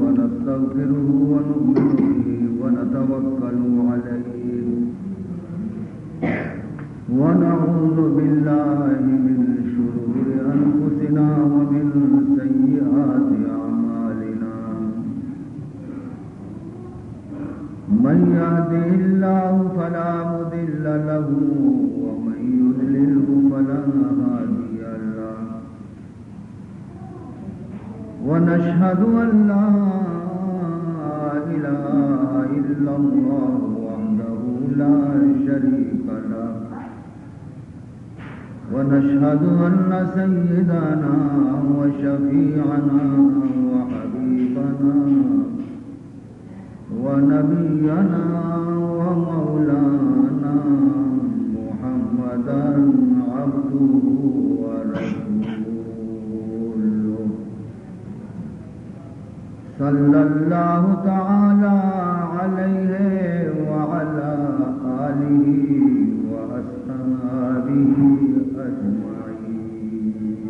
ونستغفره ونؤمن به ونتوكل عليه، ونعوذ بالله من شرور أنفسنا ومن سيئات أعمالنا. من يهده الله فلا مضل له، ومن يضلله فلا هادي له. ونشهد أن لا إله إلا الله وحده لا شريك له، ونشهد أن سيدنا وشفيعنا وحبيبنا ونبينا ومولانا محمدا عبده ورسوله، صلى الله تعالى عليه وعلى آله وأصحابه أجمعين.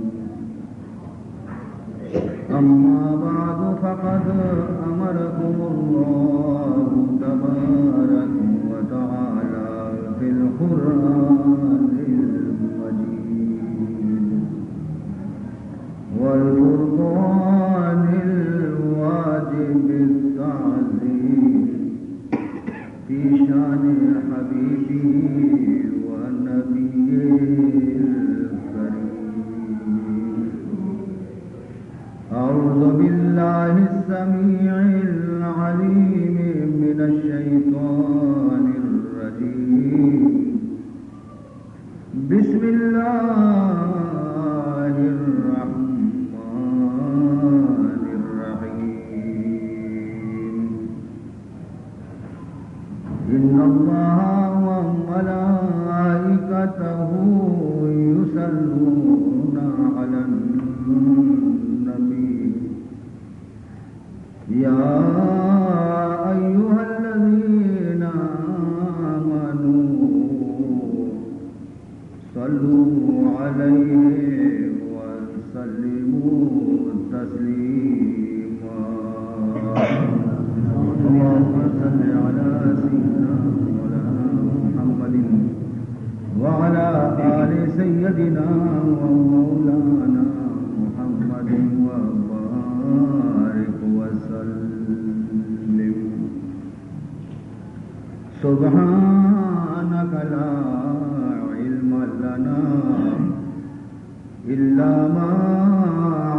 أما بعد، فقد أمركم الله تبارك وتعالى في القرآن المجيد والفرقان الواجب التعظيم في شان حبيبه ونبيه الكريم. أعوذ بالله السميع العليم من الشيطان الرجيم. بسم الله الرحمن الرحيم. إن الله وملائكته يصلون على النبي. يا أيها الذين آمنوا صلوا عليه وسلموا تسليما. اللهم صل على سيدنا مولانا محمد وعلى آل سيدنا ومولانا محمد وبارك وسلم. سبحانك لا علم لنا إلا ما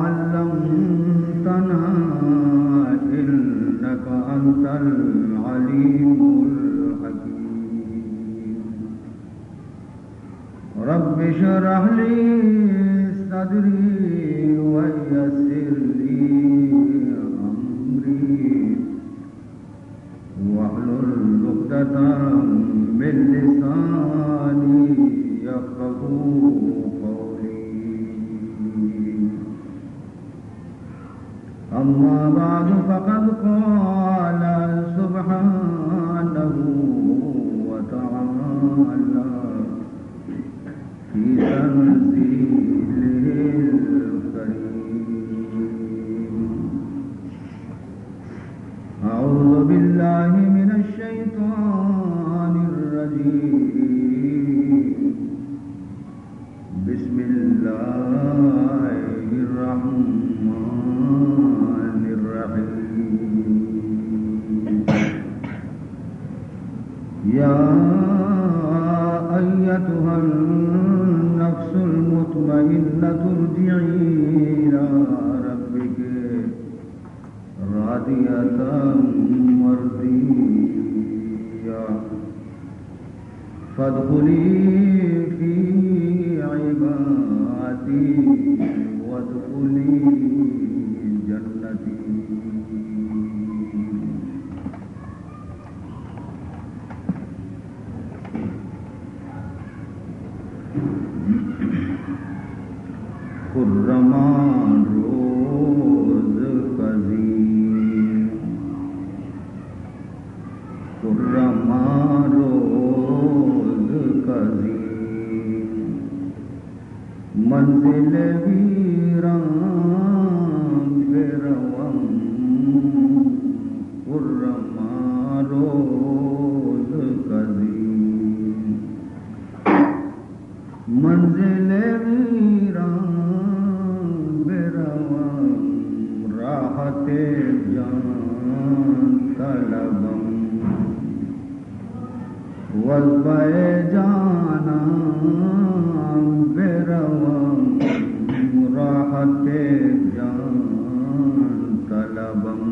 علمتنا إنك أنت العليم الحكيم. رب اشرح لي صدري ويسر لي أمري واحلل عقدة من لساني يفقهوا قولي. أما بعد، فقد قال سبحانه وتعالى في تنزيله الكريم. أعوذ بالله من الشيطان الرجيم. بسم الله الرحمن الرحيم. يا أيتها النفس المطمئنة ارجعي إلى ربك راضية مرضية فادخلي في عبادي وادخلي جنتي. خرما روز کزی، خرما روز کزی، منزل ویران بروم طلبم، وز بئے جاناں بروم، راحت جان طلبم،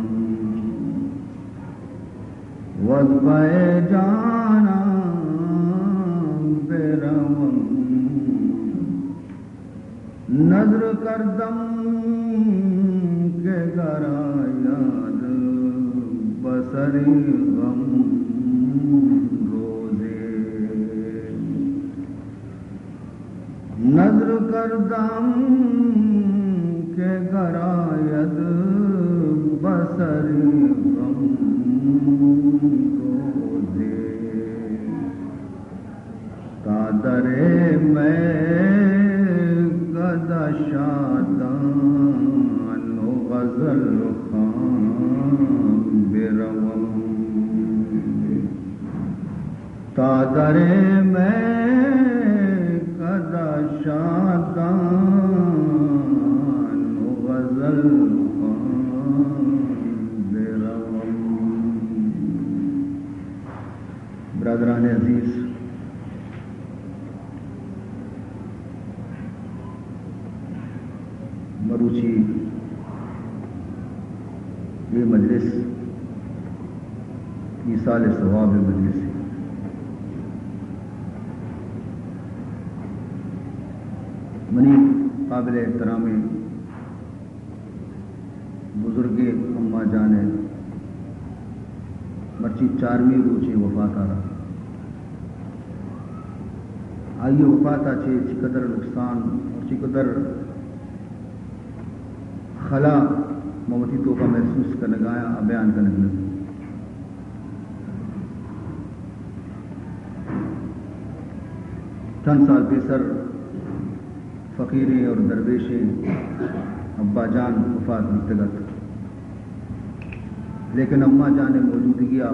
وز بئے جاناں بروم۔ نذر کردم کہ گر آید بسری غم روزے، نذر کردم کہ گر آید بسری غم روزے۔ تا در مئے کد ءَ شادان و غزل خان بروم۔ تا در مئے کد ءَ شادان و غزل خان بروم۔ برادران عزیز، مروچی اے مجلس ایصال ثواب مجلس ہے۔ منی قابل احترامیں بزرگیں اماں جان ءِ مرچی چارمی روچیں وفات ءَ را، آئی ءِ وفات ءَ چہ چقدر نقصان اور چقدر خلا من وتی توکا محسوس کنگایاں، بیان کنگ نہ بیت۔ چند سال پیسر فقیریں اور درویشیں ابا جان وفات بیتگ ات، لیکن اماں جان ءِ موجودگی ءَ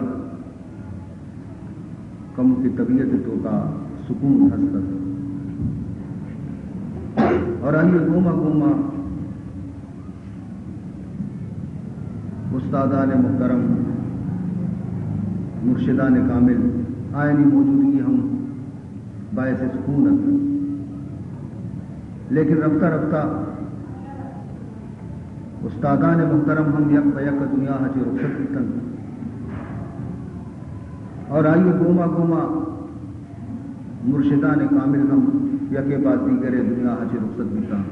کمکے طبیعت ءِ توکا سکون ہست ات اور آئی ءِ گوما گوما استادان محترم، مرشدان کامل، آیانی موجودگی ہم باعث سکون ات۔ لیکن رفتہ رفتہ استادان محترم ہم یک پہ یک دنیا ءَ چہ رخصت بیتنت اور آئی گوما گوما مرشدان کامل ہم یکے بعد دیگرے دنیا ءَ چہ رخصت بیتاں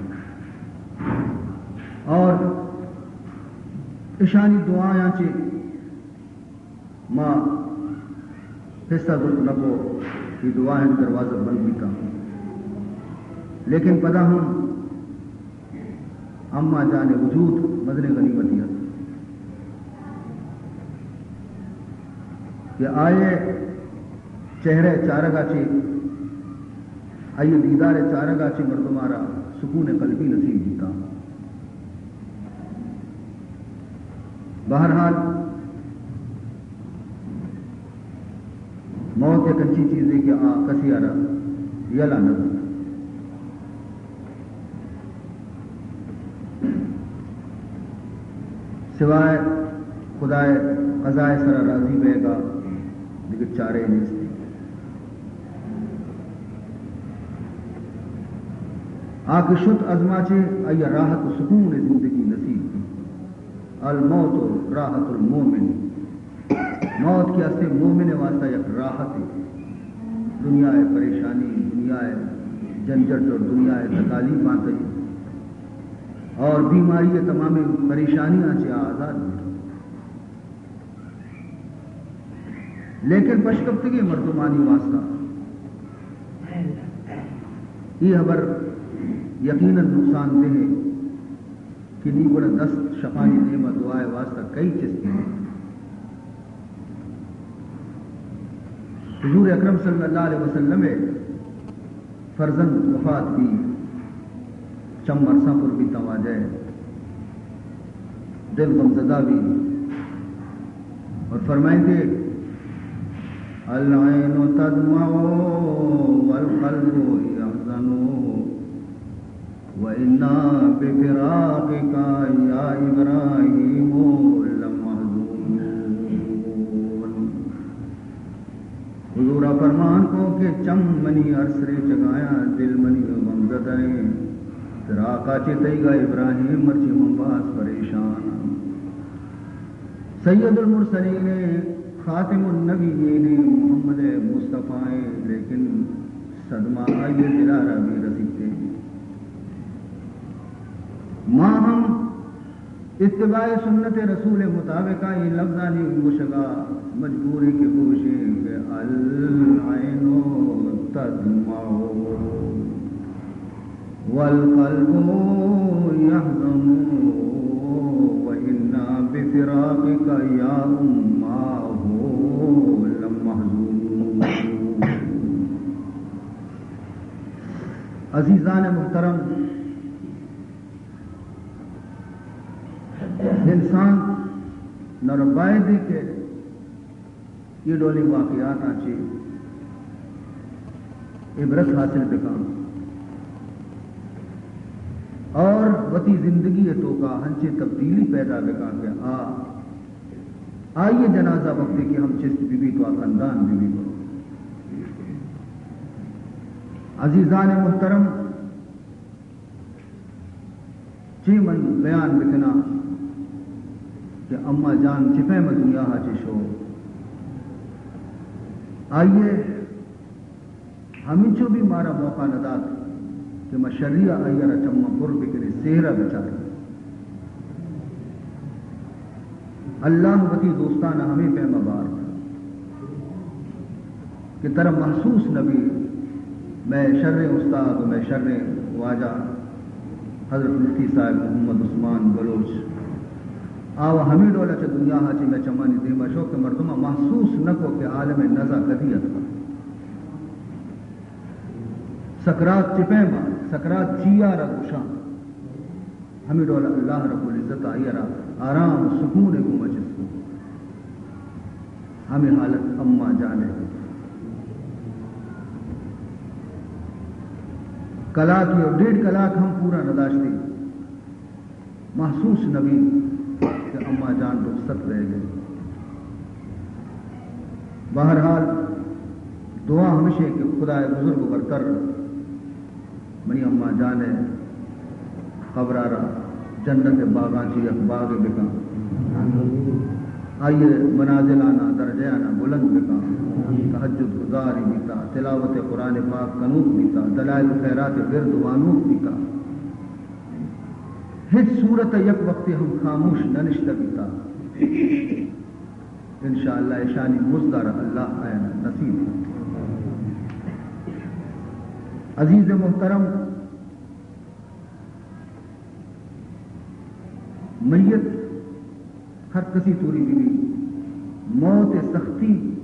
اور اشانی دعایاں چہ ما حصہ زرت نہ کو، اے دعائیں دروازہ بند بیتاں۔ لیکن پدا ہم اماں جان ءِ وجود مزنیں غنیمتے ات کہ آئی ءِ چہرہ ءِ چارگ ءَ چہ، آئی ءِ دیدار ءِ چارگ ءَ چہ مردماں را سکون قلبی نصیب بیتاں۔ بہرحال، موت یک انچیں چیزے کہ آ کسے ءَ را یلہ نہ دنت، سوائے خدائے قضائے سرا راضی بئیگ ءَ دگہ چارہ نیست۔ آ کہ شت، از ما چہ آئی ءَ راحت و سکون زندگی نصیب بیت۔ الموت راحت المومن، موت کہ ہستیں مومن ءِ واسطہ یک راحتے۔ دنیا ءِ پریشانی، دنیا ءِ جنجٹ اور دنیا ءِ تکالیفاں تئی اور بیماری ءِ تمامیں پریشانیاں چہ آزاد بیت۔ لیکن پشکپتگیں مردمانی واسطہ اے ہبر یقیناً نقصان دہ انت کہ نی گڑا دست شپانی دیم ءَ دعا ءِ واسطہ کئی چست بیت۔ حضور اکرم صلی اللہ علیہ وسلم ءِ فرزند وفات بی، چم ارساں پر بیتاں واجہ ءِ، دل غمزدہ بی اور فرمائیتے، العین تدمع والقلب یحزن، وإنا بفراقك يا إبراهيم لمحزونون۔ فرمان کو کہ چم منی ارس ریچگایاں، دل منی غمزدہ ایں۔ فراقا چہ تئیگا ابراہیم، مرچی من باز پریشان آں۔ سید المرسلین، خاتم النبیین، محمد مصطفی ایں، لیکن صدمہ آئی دلا را بی رسیتے۔ ما ہم اتباع سنت رسول مطابق ایں، لفظانی گوشگا مجبوری کہ گوشیں کہ العین تدمع والقلب يحزن وإنا بفراقك يا أماه لمحزونون۔ عزیزان محترم، انسان نہ باید کہ اے ڈولیں واقعاتاں چہ عبرت حاصل بکاں اور وتی زندگی ءِ توکا ہنچیں تبدیلی پیدا بکاں کہ آ، آئی جنازہ وقتے کہ ہم چست بہ بیت و آ کندان بہ بیت۔ عزیزان محترم، چی من بیان بکناں کہ اما جان چی پیم دنیا ءَ چہ شو، آئیے ہمینچو بھی مارا موقع نہ دات کہ ما شری ءَ آئی ءَ را چماں پر بکنیں، سہر ءَ بچاریں۔ اللہ وتی دوستان ءَ ہمے پیم ءَ بارت کہ ترا محسوس نہ بی۔ مئے شریں استاد و مئے شریں واجہ حضرت مفتی صاحب محمد عثمان بلوچ، آ و ہمے ڈول ءَ چہ دنیا ءَ چہ مئے چمانی دیم ءَ شو کہ مردم ءَ محسوس نہ کو کہ عالم نزا کدی اتک۔ سکرات چہ پیم ءَ، سکرات چیا را گوشاں۔ ہمے ڈول اللہ رب العزت آئی ءَ را آرام و سکون ءِ گوما چست کت۔ ہمے حالت اما جان ءِ کلاکے و ڈیڑھ کلاک ہم پورا نہ داشتی، محسوس نہ بی کہ اما جان رخصت بئیگ ءَ۔ بہرحال، دعا ہمیش ایں کہ خدائے بزرگ و برتر منی اما جان ءِ قبر ءَ را جنت ءِ باغاں چہ یک باغے بکن۔ آئی ءِ منازلان ءَ، درجہان ءَ بلند بکن۔ تہجد گزارے بیتا، تلاوت قرآن پاک کنوک بیتا، دلائل خیرات ءِ ورد وانوک بیتا۔ ہچ صورت ءَ یک وقتے ہم خاموش نہ نشتہ بیتا۔ انشاءاللہ اشانی مزد ءَ را اللہ آیاں نصیب کنت۔ عزیز محترم، میت ہر کسی توری بی بی، موت ءِ سختی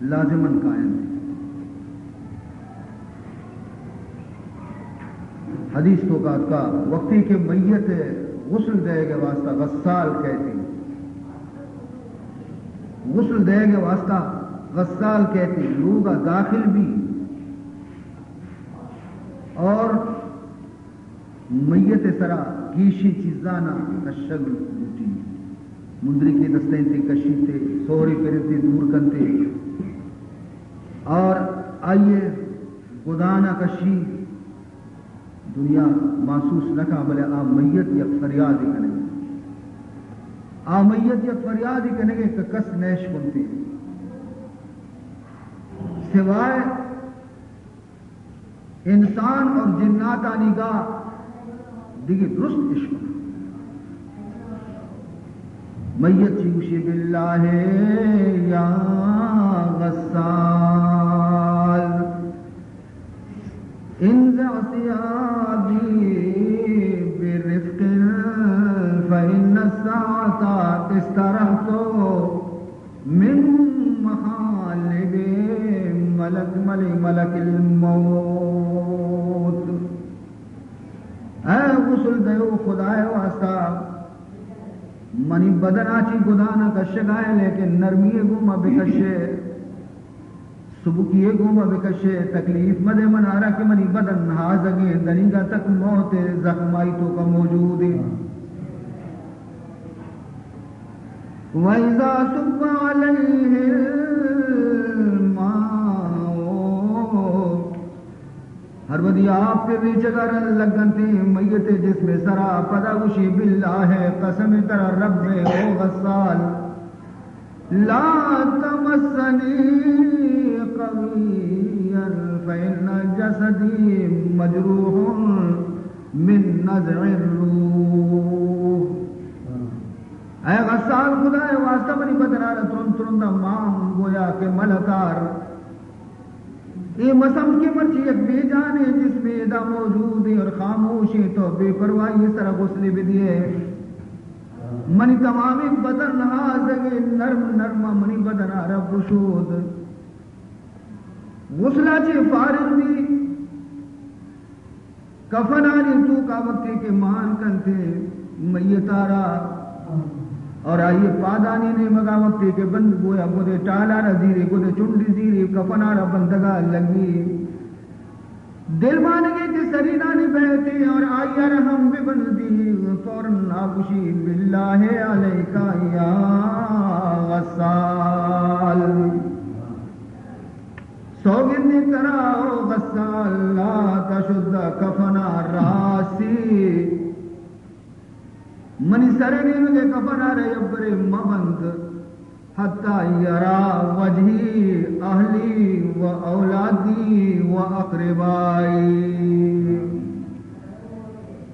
لازماً کاینت۔ حدیث توکا اتکا، وقتی کہ میت ءِ غسل دئیگ ءِ واسطہ غسال کئیتی، غسل دئیگ ءِ واسطہ غسال کئیتی، لوگا داخل بی اور میت ءِ سرا گیشیں چیزانا کشگ لوٹی، مندریکے دستیں تے کشیتے، سہرے پرنتے دور کنتے اور آئی ءِ گدانا کشی۔ دنیا محسوس نہ کن، بلے آ میت یک فریادے کنگ، آ میت یک فریادے کنگ کہ کس نہ اشکنتی۔ سوائے انسان اور جناتانی گا دگہ درست اشکن۔ میت چی گوشی؟ باللہ یا غسال، انزع ثيابي برفق فإن الساعة استرحت من مخالب ملك، ملك، ملك الموت۔ اے غسل دیو، خدائے واسطہ منی بدن ءَ چی گدان ءَ کشگ ءَ ئے، لیکن نرمی ءِ گوما بکشے۔ سبکی ءِ گوما بکشے، تکلیف مدے من ءَ را کہ منی بدن نہازگیں، دنیگا تک موت ءِ زخم آئی توکا موجود ایں۔ وَإِذَا صُبَّ عَلَيْهِ الْمَاءُ ہر وھدی آپ پہ ریچگ ءَ رند لگنتے میت ءِ جسم ءِ سرا، پدا گوشی: باللہ قسم ترا رب ءِ او غسال، لا تمسنی قویا فإن جسدی مجروح من نزع الروح۔ اے غسال، خدا ءِ واسطہ منی بدن ءَ را ترند ترند ءَ مان، گویا کہ ملتار۔ اے مسمت کہ مرچی یک بے جانیں جسمے ادا موجود ایں اور خاموش ایں، تو بے پرواہی ءِ سرا غسلے بدیئے۔ منی تمامیں بدن ہازگ ایں، نرم نرم ءَ منی بدن ءَ را بشود۔ غسل ءَ چہ فارغ بی، کفنانی توکا وقتی کہ مان کنتے میت ءَ را، اور آئی پادانی نیمگا وقتی کہ بند، گویا گدے ٹال ءَ را زیری، گدے چنڈی زیری، کفن ءَ را بندگا لگی۔ دل مانگے کہ سرینانی بہتے اور آئی ءَ را ہم ببندی، فوراً آ گوشی: باللہ علیک یا غسال، سوگندی ترا او غسال، لا تشد کفن راسی، منی سر ءِ نیمگ ءِ کفن ءَ را یبرے مبند، حتی یرا وجہی اہلی و اولادی و اقربائی،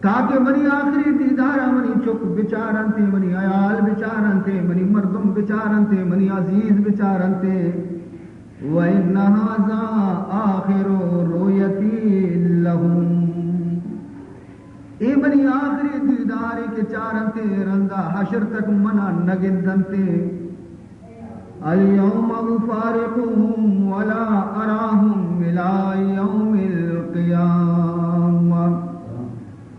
تاکہ منی آخری دیدار ءَ منی چک بچارنتے، منی عیال بچارنتے، منی مردم بچارنتے، منی عزیز بچارنتے۔ وإن هذا آخر رؤيتي لهم، اے منی آخری دیدارے کہ چارنتے، رندا حشر تک منا نگندنتے۔ اليوم أفارقهم ولا أراهم إلى يوم القيامة۔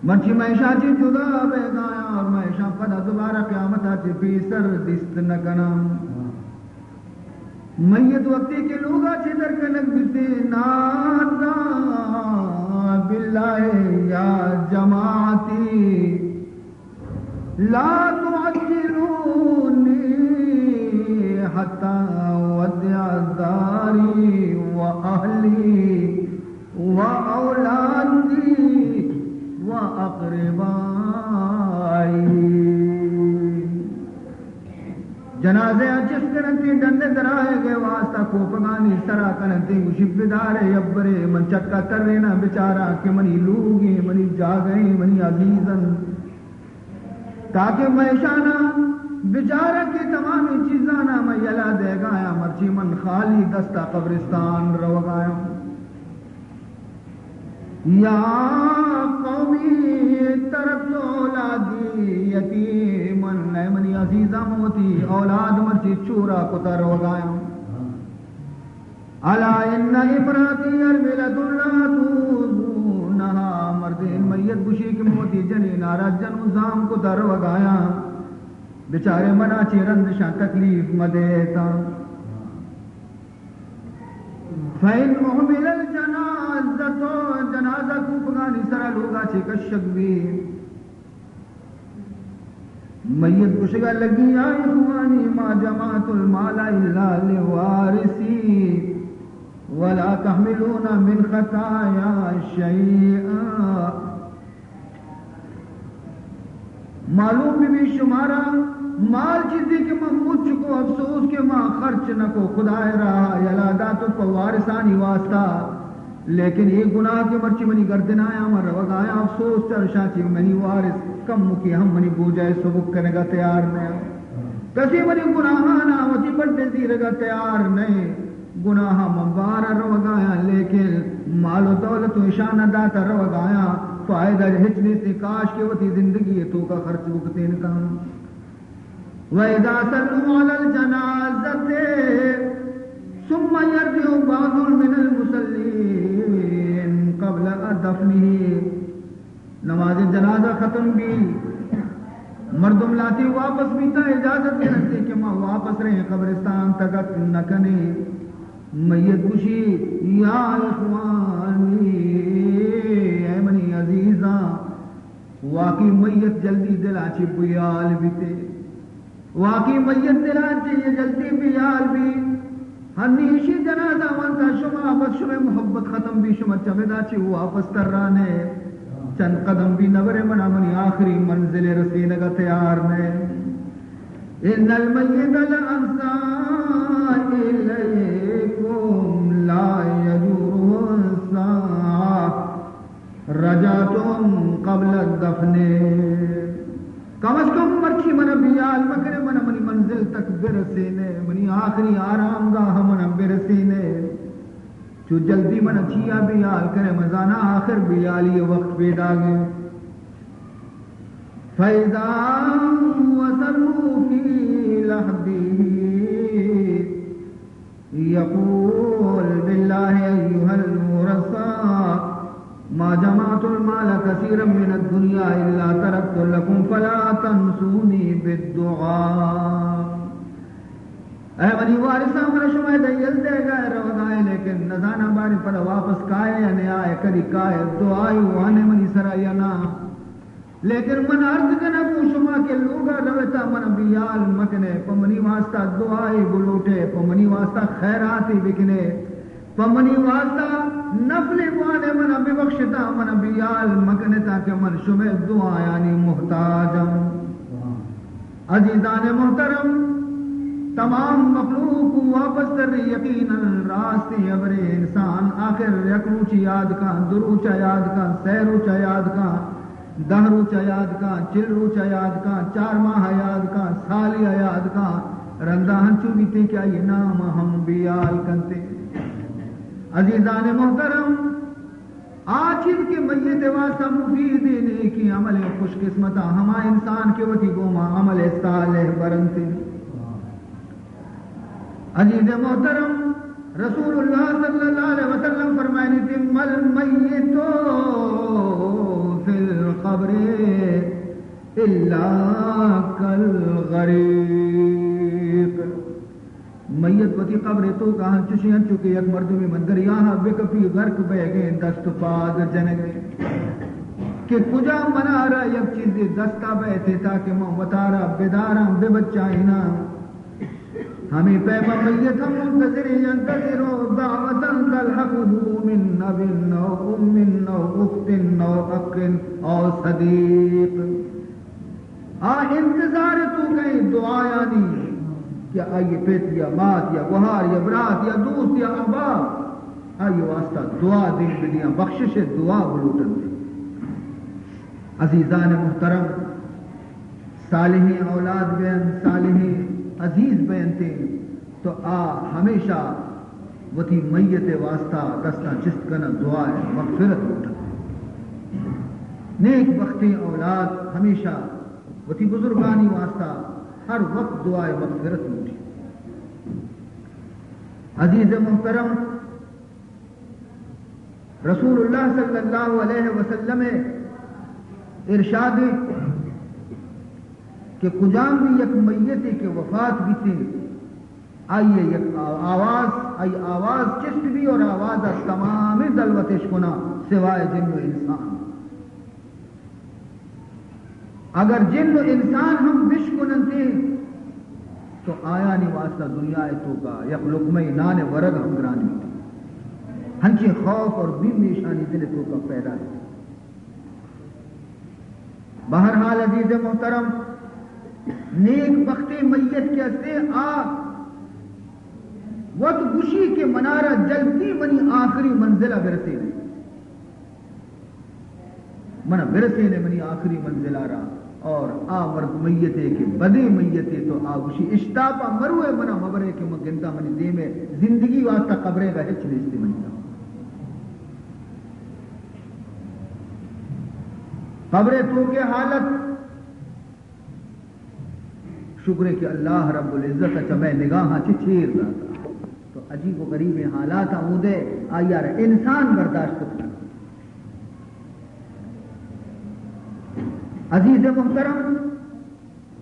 مرچی من اشاں چہ جدا بیگایاں اور من اشاں پدا دوبارہ قیامتا چہ پیسر دیست نکناں۔ میت وقتی کہ لوگا چہ در کنگ بیتے، نادى بالله يا جماعتي لا تعجلوني حتى أودع داري وأهلي وأولادي وأقربائي۔ جنازہ ءَ چست کننتے، ڈن ءِ درآیگ ءِ واسطہ کوپگانی سرا کننتے، گوشی: بدارے یبرے، من چکا تریناں بچاراں کہ منی لوگیں، منی جاگہیں، منی عزیزن، تاکہ من اشانا بچاراں کہ تمامیں چیزانا من یلہ دیگایاں، مرچی من خالی دستا قبرستان روگایاں۔ یا قومی ترکت اولادی یتیما، اے منی عزیزاں، من وتی اولاد مرچی چورا کتا روگایاں۔ الا ان امراتی ارملة لا تؤذونها، مردین میت گوشی کہ من وتی جنینا را جنو زام کتا روگایاں، بچارے منا چہ رندشاں تکلیف مدیتاں۔ فإن أهمل الجنازة، جنازہ کوپگانی سرا لوگا چہ کشگ بی۔ میت گوشگا لگی: يا إخواني ما جمعت المال إلا لوارثي ولا تحملون من خطاياي شيئا۔ معلوم بہ بی شمارا، مال چیزے کہ من مچ کو، افسوس کہ ما خرچ نہ کو، خدائے راہ یلا داتو پہ وارثانی واسطہ، لیکن اے گناہ کہ مرچی منی گردن آیا، من روگ آیا، افسوس چرشاں چی منی وارث کم کی ہم منی بوجہ سبک کنگا تیار نہ۔ کسی منی گناہانا وتی بڈ زیرگا تیار نہ۔ گناہ من بار روگایاں، لیکن مال و دولت و اشان داتا روگایاں، فائدہ ہچ نیست، کاش کہ وتی زندگی توکا خرچ بکتین کن۔ و اذا صلوا علی الجنازة ثم يرجع بعض من المصلين قبل دفنه، نماز جنازہ ختم بی، مردم لاتی واپس بیتا، اجازت گرنتے کہ ما واپس رہیں قبرستان تگت نکنیں۔ میت گوشی، یا اخوانی، اے منی عزیزاں، واقعی میت جلدی دلا چی بیال بیتے، واقعی میت دلا چی جلدی بیال بی۔ ہنی ایشی جنازہ وانتا شما، بس شمئے محبت ختم بی، شما چمدا چی واپس ترانے، چند قدم بی نبرے، منا منی آخری منزل رسینگا تیار نے۔ ان المیت لانسا الیکم لا یجوره الساعة رجعتم قبل الدفن۔ کم از کم مرچی من بیال مکنے، من منی منزل تک برسینے، منی آخری آرامگاہ من برسینے۔ چو جلدی من چیا بیال کنے، مزانا آخر بیالی وقت پیداگے۔ فإذا وصلوا في لحده يقول بالله أيها الورثاء ما جمعت المال كثيرا من الدنيا إلا تركت لكم فلا تنسوني بالدعاء۔ اے منی وارثاں، من شما دئیل دے گا روگائے، لیکن نزاناں باریں پدا واپس کائے یا نہ آئے، کدی کائے دعائے وانے منی سرا یا نہ۔ لیکن من عرض کناں گوں شما کہ لوگا روتا من بیال مکنے، پہ منی واسطہ دعائے بلوٹے، پہ منی واسطہ خیراتے بکنے، پہ منی واسطہ نفلے بوانے، من ببخشتا، من بیال مکنے، تاکہ من شمے دعایانی محتاجم۔ عزیزان محترم، تمام مخلوق واپس تر، یقیناً راستیں ہبرے، انسان آخر یک روچ یاد کن، دو روچ یاد کن، سہ روچ یاد کن، دہ روچ یاد کن، چل روچ یاد کن، چار ماہ یاد کن، سال یاد کن، رندا ہنچو بیتے کہ آئی نام ہم بیال کنتے۔ عزیزان محترم، آ چیز کہ میت واسطہ مفید، نیکیں عمل، خوش قسمت ہما انسان کہ وتی گوما عمل صالح برنتے۔ عزیز محترم، رسول اللہ صلی اللہ علیہ وسلم فرمائنی تھی، ما المیت فی القبر الا کالغریق۔ میت وتی قبر توکا ہنچوشی انچو کہ یک مردمے من دریاہا بکپی، غرق بئیگیں، دست و پاد جنگے کہ کجا منارا یک چیزے دستا بئیتے تاکہ من وتارا بداراں، ببچائیناں۔ ہمے پیما میت ہم منتظر، ینتظر دعوة تلحقه من اب او ام او اخت او اخ او صدیق۔ آ انتظار توکا ایں دعایانی کہ آئی پت یا مات یا گوہار یا برات یا دوست یا احباب آئی واسطہ دعا دیم بدیاں، بخشش دعا بلوٹنتے۔ عزیزان محترم، صالحیں اولاد بینت، صالحیں عزیز بینتے، تو آ ہمیشہ وتی میت واسطہ دستاں چست کناں، دعا مغفرت لوٹاں۔ نیک بختیں اولاد ہمیشہ وتی بزرگانی واسطہ ہر وقت دعائے مغفرت لوٹی۔ عزیز محترم، رسول اللہ صلی اللہ علیہ وسلم ارشاد کہ کجام بھی یک میتے کہ وفات بیتے، آئی یک آواز، آئی آواز چست بی اور آواز از تمام دلوتش کنا سوائے جن و انسان۔ اگر جن و انسان ہم بشکننتے تو آیانی واسطہ دنیا توکا یک لقمہ نان ورگ ہم گران بیت۔ ہنچیں خوف اور بیم ایشانی دل توکا پیدا بیت۔ بہرحال عزیز محترم، نیک بختیں میت کہ استے آ وت گوشی کہ منارا جلدی منی آخری منزل برسینے، من برسینے منی آخری منزل را۔ اور آ مرد میتے کہ بدیں میتے تو آ گوشی اشتاپا مروے، منا مبرے کہ من گندا منی دیمے زندگی واسطہ قبرے گا ہچ نیستی منی۔ قبر توکے حالت شکرے کہ اللہ رب العزت چمے نگاہاں چہ چیر داتا۔ تو عجیب و غریبیں حالات آمودے، آئی آر انسان برداشت کت نہ۔ عزیز محترم،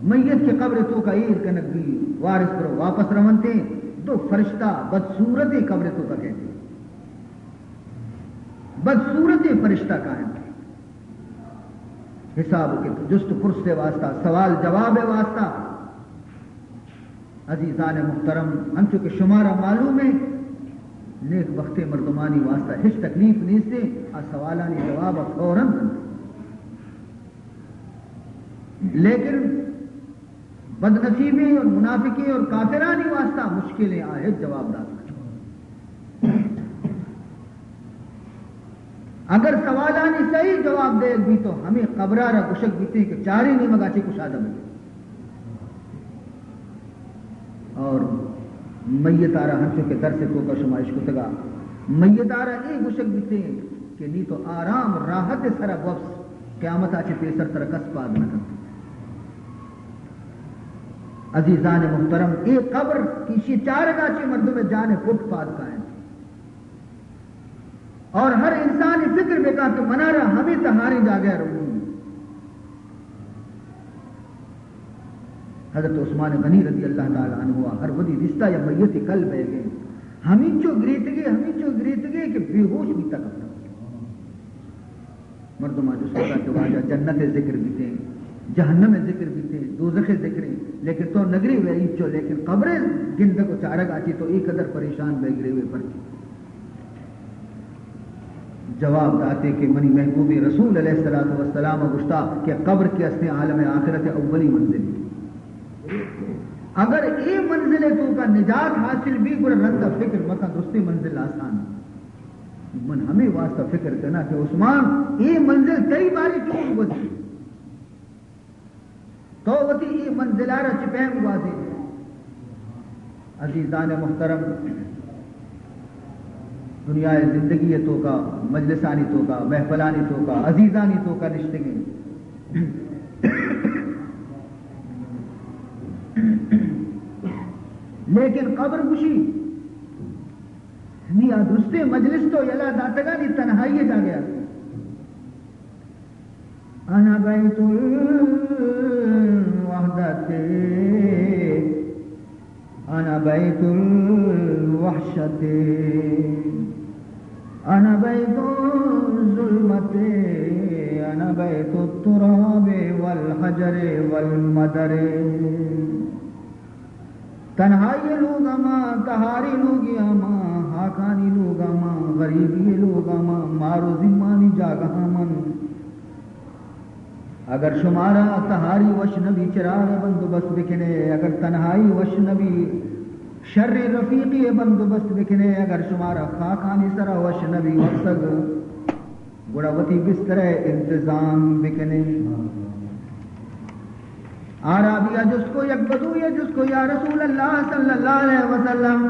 میت کہ قبر توکا ایر کنگ بی، وارث برو واپس رونتے، دو فرشتہ بدصورتیں قبر توکا کئیتے۔ بدصورتیں فرشتہ کائنتے۔ حساب و کت-، جست و پرس واسطہ، سوال جواب واسطہ۔ عزیزان محترم، انچو کہ شمارا معلوم ہے، نیک بختیں مردمانی واسطہ ہچ تکلیف نیست ہے، آ سوالانی جواب فوراً دنت۔ لیکن بدنصیبیں اور منافقیں اور کافرانی واسطہ مشکل ہے، آ ہچ جواب دات نہ۔ اگر سوالانی صحیح جواب دیگ بیت تو ہمے قبرا را گشگ بیتیں کہ چاریں نیمگا چہ کشادہ بکن۔ اور میت آرا ہنچو کہ درس توکا شما اشکتگا، میت آرا اے گشگ بیتیں کہ نی تو آرام راحت سرا بوپس، قیامت آ چہ پیسر ترا کس پاد نہ کنت۔ عزیزان محترم، اے قبر کہ ایشی چارگا چہ مردم جان پٹ پاد کائنت۔ اور ہر انسان فکر بکا کہ منارا ہمیں تہاریں جاگہ روگی۔ حضرت عثمان غنی رضی اللہ تعالی عنہ ہر ودی دستا یا میت کل بہ گئے، ہمینچو گریتگے، ہمینچو گریتگے کہ بے ہوش بیتا کپتا۔ مردماں جست کتا کہ واجہ جنت ء ذکر بیتیں، جہنم ء ذکر بیتیں، دوزخ ء ذکر ایں، لیکن تو نگریوے اینچو، لیکن قبر ء گندگ و چارگ آتی تو اے قدر پریشان بہ گریوے پرچی؟ جواب داتے کہ منی محبوب رسول علیہ الصلوۃ والسلام گشتا کہ قبر کہ استیں عالم آخرت اولی منزل۔ اگر اے منزل تو کا نجات حاصل بھی گڑا رندا فکر مکن، درستیں منزل آسان۔ من ہمے واسطہ فکر کناں کہ عثمان، اے منزل تئی باری چون گوزی؟ تو وتی اے منزل ء را چہ پیم گوازی؟ عزیزان محترم، دنیا ء زندگی ء توکا، مجلسانی توکا، محفلانی توکا، عزیزانی توکا نشتگیں، لیکن قبر گوشی، نی آ درستیں مجلس تو یلا داتگا، نی تنہائی جاگہ است۔ انا بیت الوحدت، انا بیت الوحشت، انا بیت الظلمت، انا بیت التراب والحجر والمدر۔ تنہائی لوگ ما، تہاری لوگی ما، ہاکانی لوگ ما، غریبی لوگ ما، مار و زیمانی جاگہ من۔ اگر شمارا تہاری وش نبی، چراغ بندوبست بکنے، اگر تنہائی وش نبی، شر رفیقی بندوبست بکنے، اگر شمارا خاکانی سرا وش نبی وپسگ، گڑا وتی بستر ء انتظام بکنے۔ آرابی ء جست کو، یک بدوی ء جست کو، یا رسول اللہ صلی اللہ علیہ وسلم،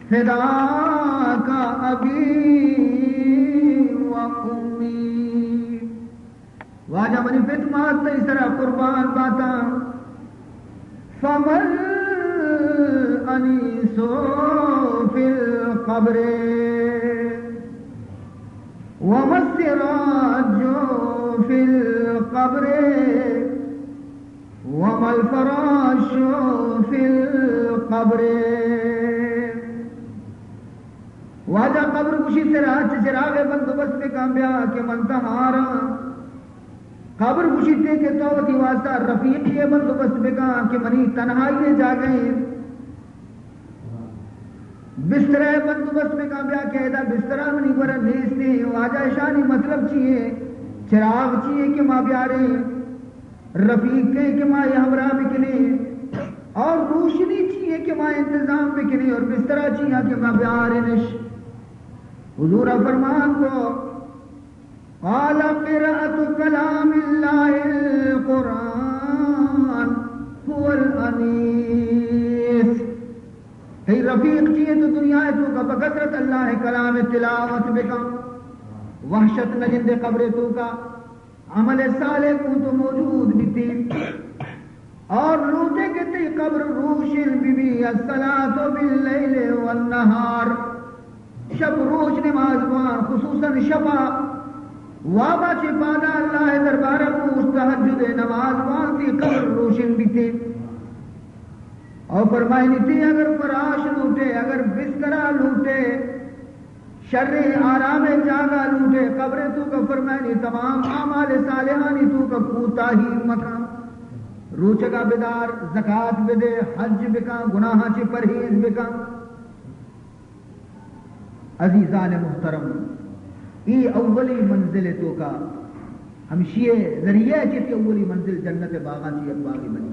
فداک ابی و امی، واجہ منی پت مات تئی سرا قربان باتاں۔ فما الانیس فی القبر وما السراج فی القبر وما الفراش فی القبر۔ واجہ قبر گوشی، سراج چراغ بندوبست بکن بیا کہ من تہاراں۔ قبر گوشیتے کہ تو وتی واسطہ رفیقی ء بندوبست بکن کہ منی تنہائی ء جاگہ ایں۔ بسترہ ء بندوبست بکن بیا کہ ادا بسترہ منی گورا نیستیں۔ واجہ اشانی مطلب چی ایں؟ چراغ چی ایں کہ ما بیاریں؟ رفیق کئے کہ ما یہ ہمراہ بکنیں؟ اور روشنی چی ایں کہ ما انتظام بکنیں؟ اور بسترہ چی ایں کہ ما بیارینش؟ حضور فرمان کو، قال قراءة كلام الله القرآن هو الأنيس۔ تئی رفیق چی ایں؟ تو دنیا ء توکا بکثرت اللہ ء کلام ء تلاوت بکن، وحشت نہ گندے قبر ء توکا، عمل صالح کن تو موجود بیتی۔ اور لوٹے کہ تئی قبر روشن بی بی، الصلاة باللیل والنہار، شپ روچ نماز بوان، خصوصاً شپا وابا چہ پادا اللہ دربارہ روچ تہجد نماز بوان، تئی قبر روشن بیتے۔ او فرمائنی تئی اگر فراش لوٹے، اگر بسترا لوٹے، شریں آرامیں جاگہ لوٹے، قبر توکا فرمائنی تمام اعمال صالحانی توکا کوتاہی مکن۔ روچگا بدار، زکات بدے، حج بکن، گناہاں چی پرہیز بکن۔ عزیزان محترم، ای اولی منزل توکا، ہمشی ذریعہ چی تی اولی منزل جنت باغاں چی یک باغی بنی۔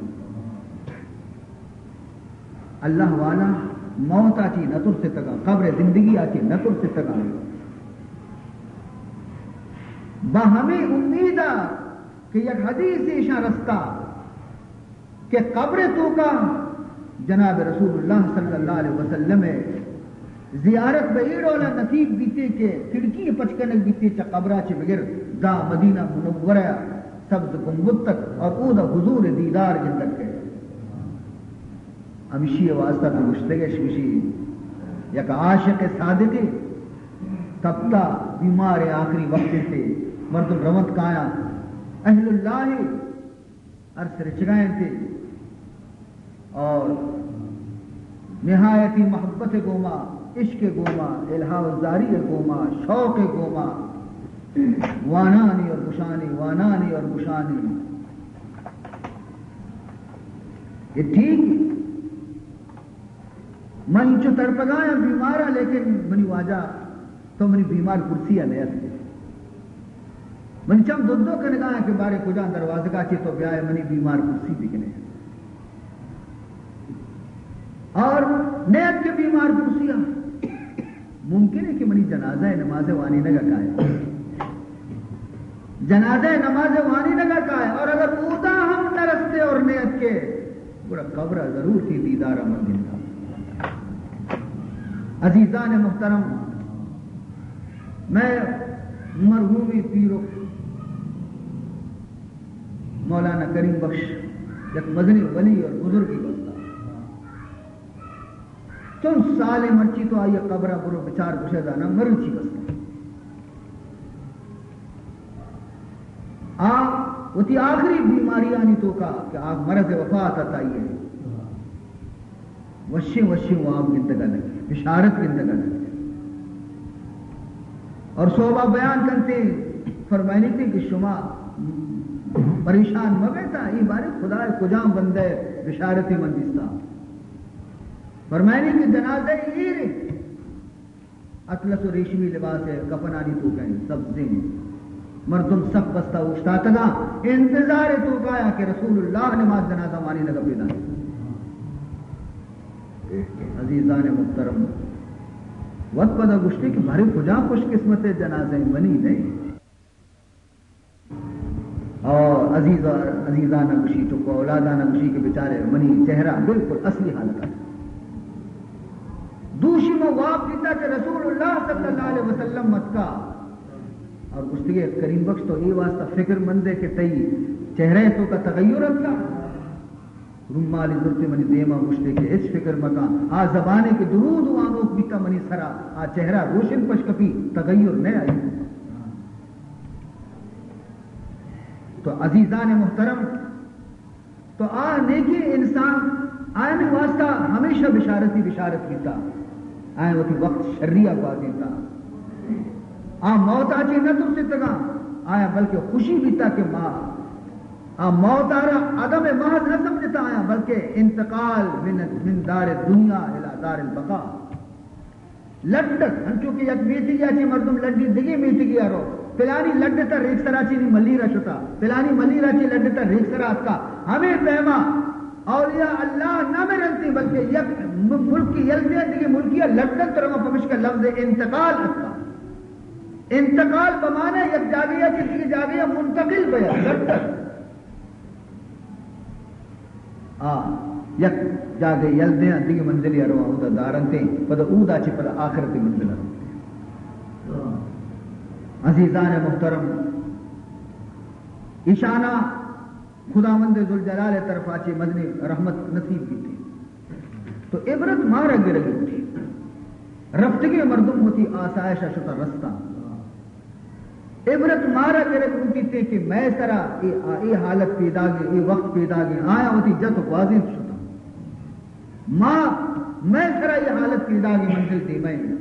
اللہ والا موت آ چی نہ ترستگاں، قبر زندگی آ چی نہ ترستگاں۔ با ہمیں امیدا کہ یک حدیث ایشاں رستا کہ قبر توکا جناب رسول اللہ صلی اللہ علیہ وسلم زیارت بہ اے ڈولا نصیب بیتے کہ کھڑکی پچ کنگ بیتے، چہ قبرا چہ بگر داں مدینہ منورہ سبز گنبد تک اور اودا حضور دیدار گندگ کے۔ ہمشی واسطہ تو گشتگش گشی، یک عاشق صادقے تپتا، بیمار آخری وقت تے، مردم رونت کایا، اہل اللہ ارس رچگائیں تے اور نہایتی محبت گوما، عشق گوما، الہا و زاری گوما، شوق گوما، وانانی اور گشانی، وانانی اور گشانی۔ یہ ٹھیک، من انچو تڑپگایاں بیمارا، لیکن منی واجہ تو منی بیمار کرسی ء نیت۔ منی چم دو دو کنگایاں کہ بارے کجا دروازگا چی تو بیائے منی بیمار کرسی بکنے۔ اور نیت کہ بیمار کرسی ء ممکن ہے کہ منی جنازہ نماز وانی نگا کائے۔ جنازہ نماز وانی نگا کائے اور اگر اودا ہم نہ رستے اور نیت کے، گڑا قبر ضرور تھی دیدار من گندا۔ عزیزان محترم، میں مرحومی پیرو مولانا کریم بخش یک مزنی ولی اور بزرگی بنتا۔ چون سال مرچی تو آئی قبر برو بچار گشے دانا مروچی بستا۔ آ وتی آخری بیماریانی توکا کہ آ مرض وفات ء تائی ء وشیں وشیں واب گندگا لگے، بشارت گندگا لگے۔ اور صحبہ بیان کنتے، فرمائنی تے کہ شما پریشان مبے تا، اے بارے خدا کجام بندے بشارت من دیستا۔ فرمائنی کہ جنازہ ایر اطلس و ریشمی لباس ء کفنانی توکا انت، سبزیں۔ مردم صف بستہ اوشتاتگاں، انتظار توکایا کہ رسول اللہ نماز جنازہ وانینگا پیدا انت۔ عزیزان محترم، وت پدا گشتے کہ بھرے کجا خوش قسمت جنازہ منی نہیں۔ اور عزیز، عزیزان گوشی، چک و اولادان گوشی کہ بیچارے منی چہرہ بالکل اصلی حالت ہے۔ دوشی ما واب دیتا کہ رسول اللہ صلی اللہ علیہ وسلم متکا اور گشتگے کریم بخش تو اے واسطہ فکر مند ہے کہ تئی چہرہ توکا تغیر اتکا۔ رومالی زرتے منی دیما گشتے کہ ہچ فکر مکن، آ زبانے کہ درود وانوک بیتا منی سرا، آ چہرہ روشن پش کپی، تغیر نہ آئی۔ تو عزیزان محترم، تو آ نیکیں انسان، آیانی واسطہ ہمیشہ بشارتی بشارت بیتا۔ آیاں وتی وقت شری ء گوازینتا۔ آ موت ء چہ نہ ترستگاں، آیاں بلکہ خوشی بیتا کہ ما آ موت ء را عدم محض نہ سمجھتا آیاں، بلکہ انتقال من، من دار دنیا الی دار البقاء۔ لڈ، انچو کہ یک میتگی ء چہ مردم لڈی دگہ میتگی ء رو، پلانی لڈ تا ریک سرا چہ نی ملیر ء شتا، پلانی ملیر ء چہ لڈ تا ریک سرا اتکا، ہمے پیما اولیاء اللہ نہ مرنتی، بلکہ یک م-، ملک یل دے دگہ ملکی ء لڈ انت، رواں پمشکا لفظ انتقال اتکا۔ انتقال بمانے یک جاگہے ء چہ دگہ جاگہے ء منتقل بیا، لڈ۔ آ یک جاگہے یل دیاں، دگہ منزلے ء رواں، اودا دارنتیں، پدا اودا چہ پدا آخرت منزل ء رواں۔ عزیزان محترم، ایشانا خداوند ذوالجلال ء طرفا چہ مزنیں رحمت نصیب بیتیں۔ تو عبرت مارا گرگ بیتیں۔ رفتگیں مردم وتی آسائش ء شتا رستاں۔ عبرت مارا گرگ بیتیں کہ مئے سرا اے، اے حالت پیداگیں، اے وقت پیداگیں، آیاں وتی جت و گوازینت شتاں۔ ما، مئے سرا اے حالت پیداگیں منزل دیمہ ایں۔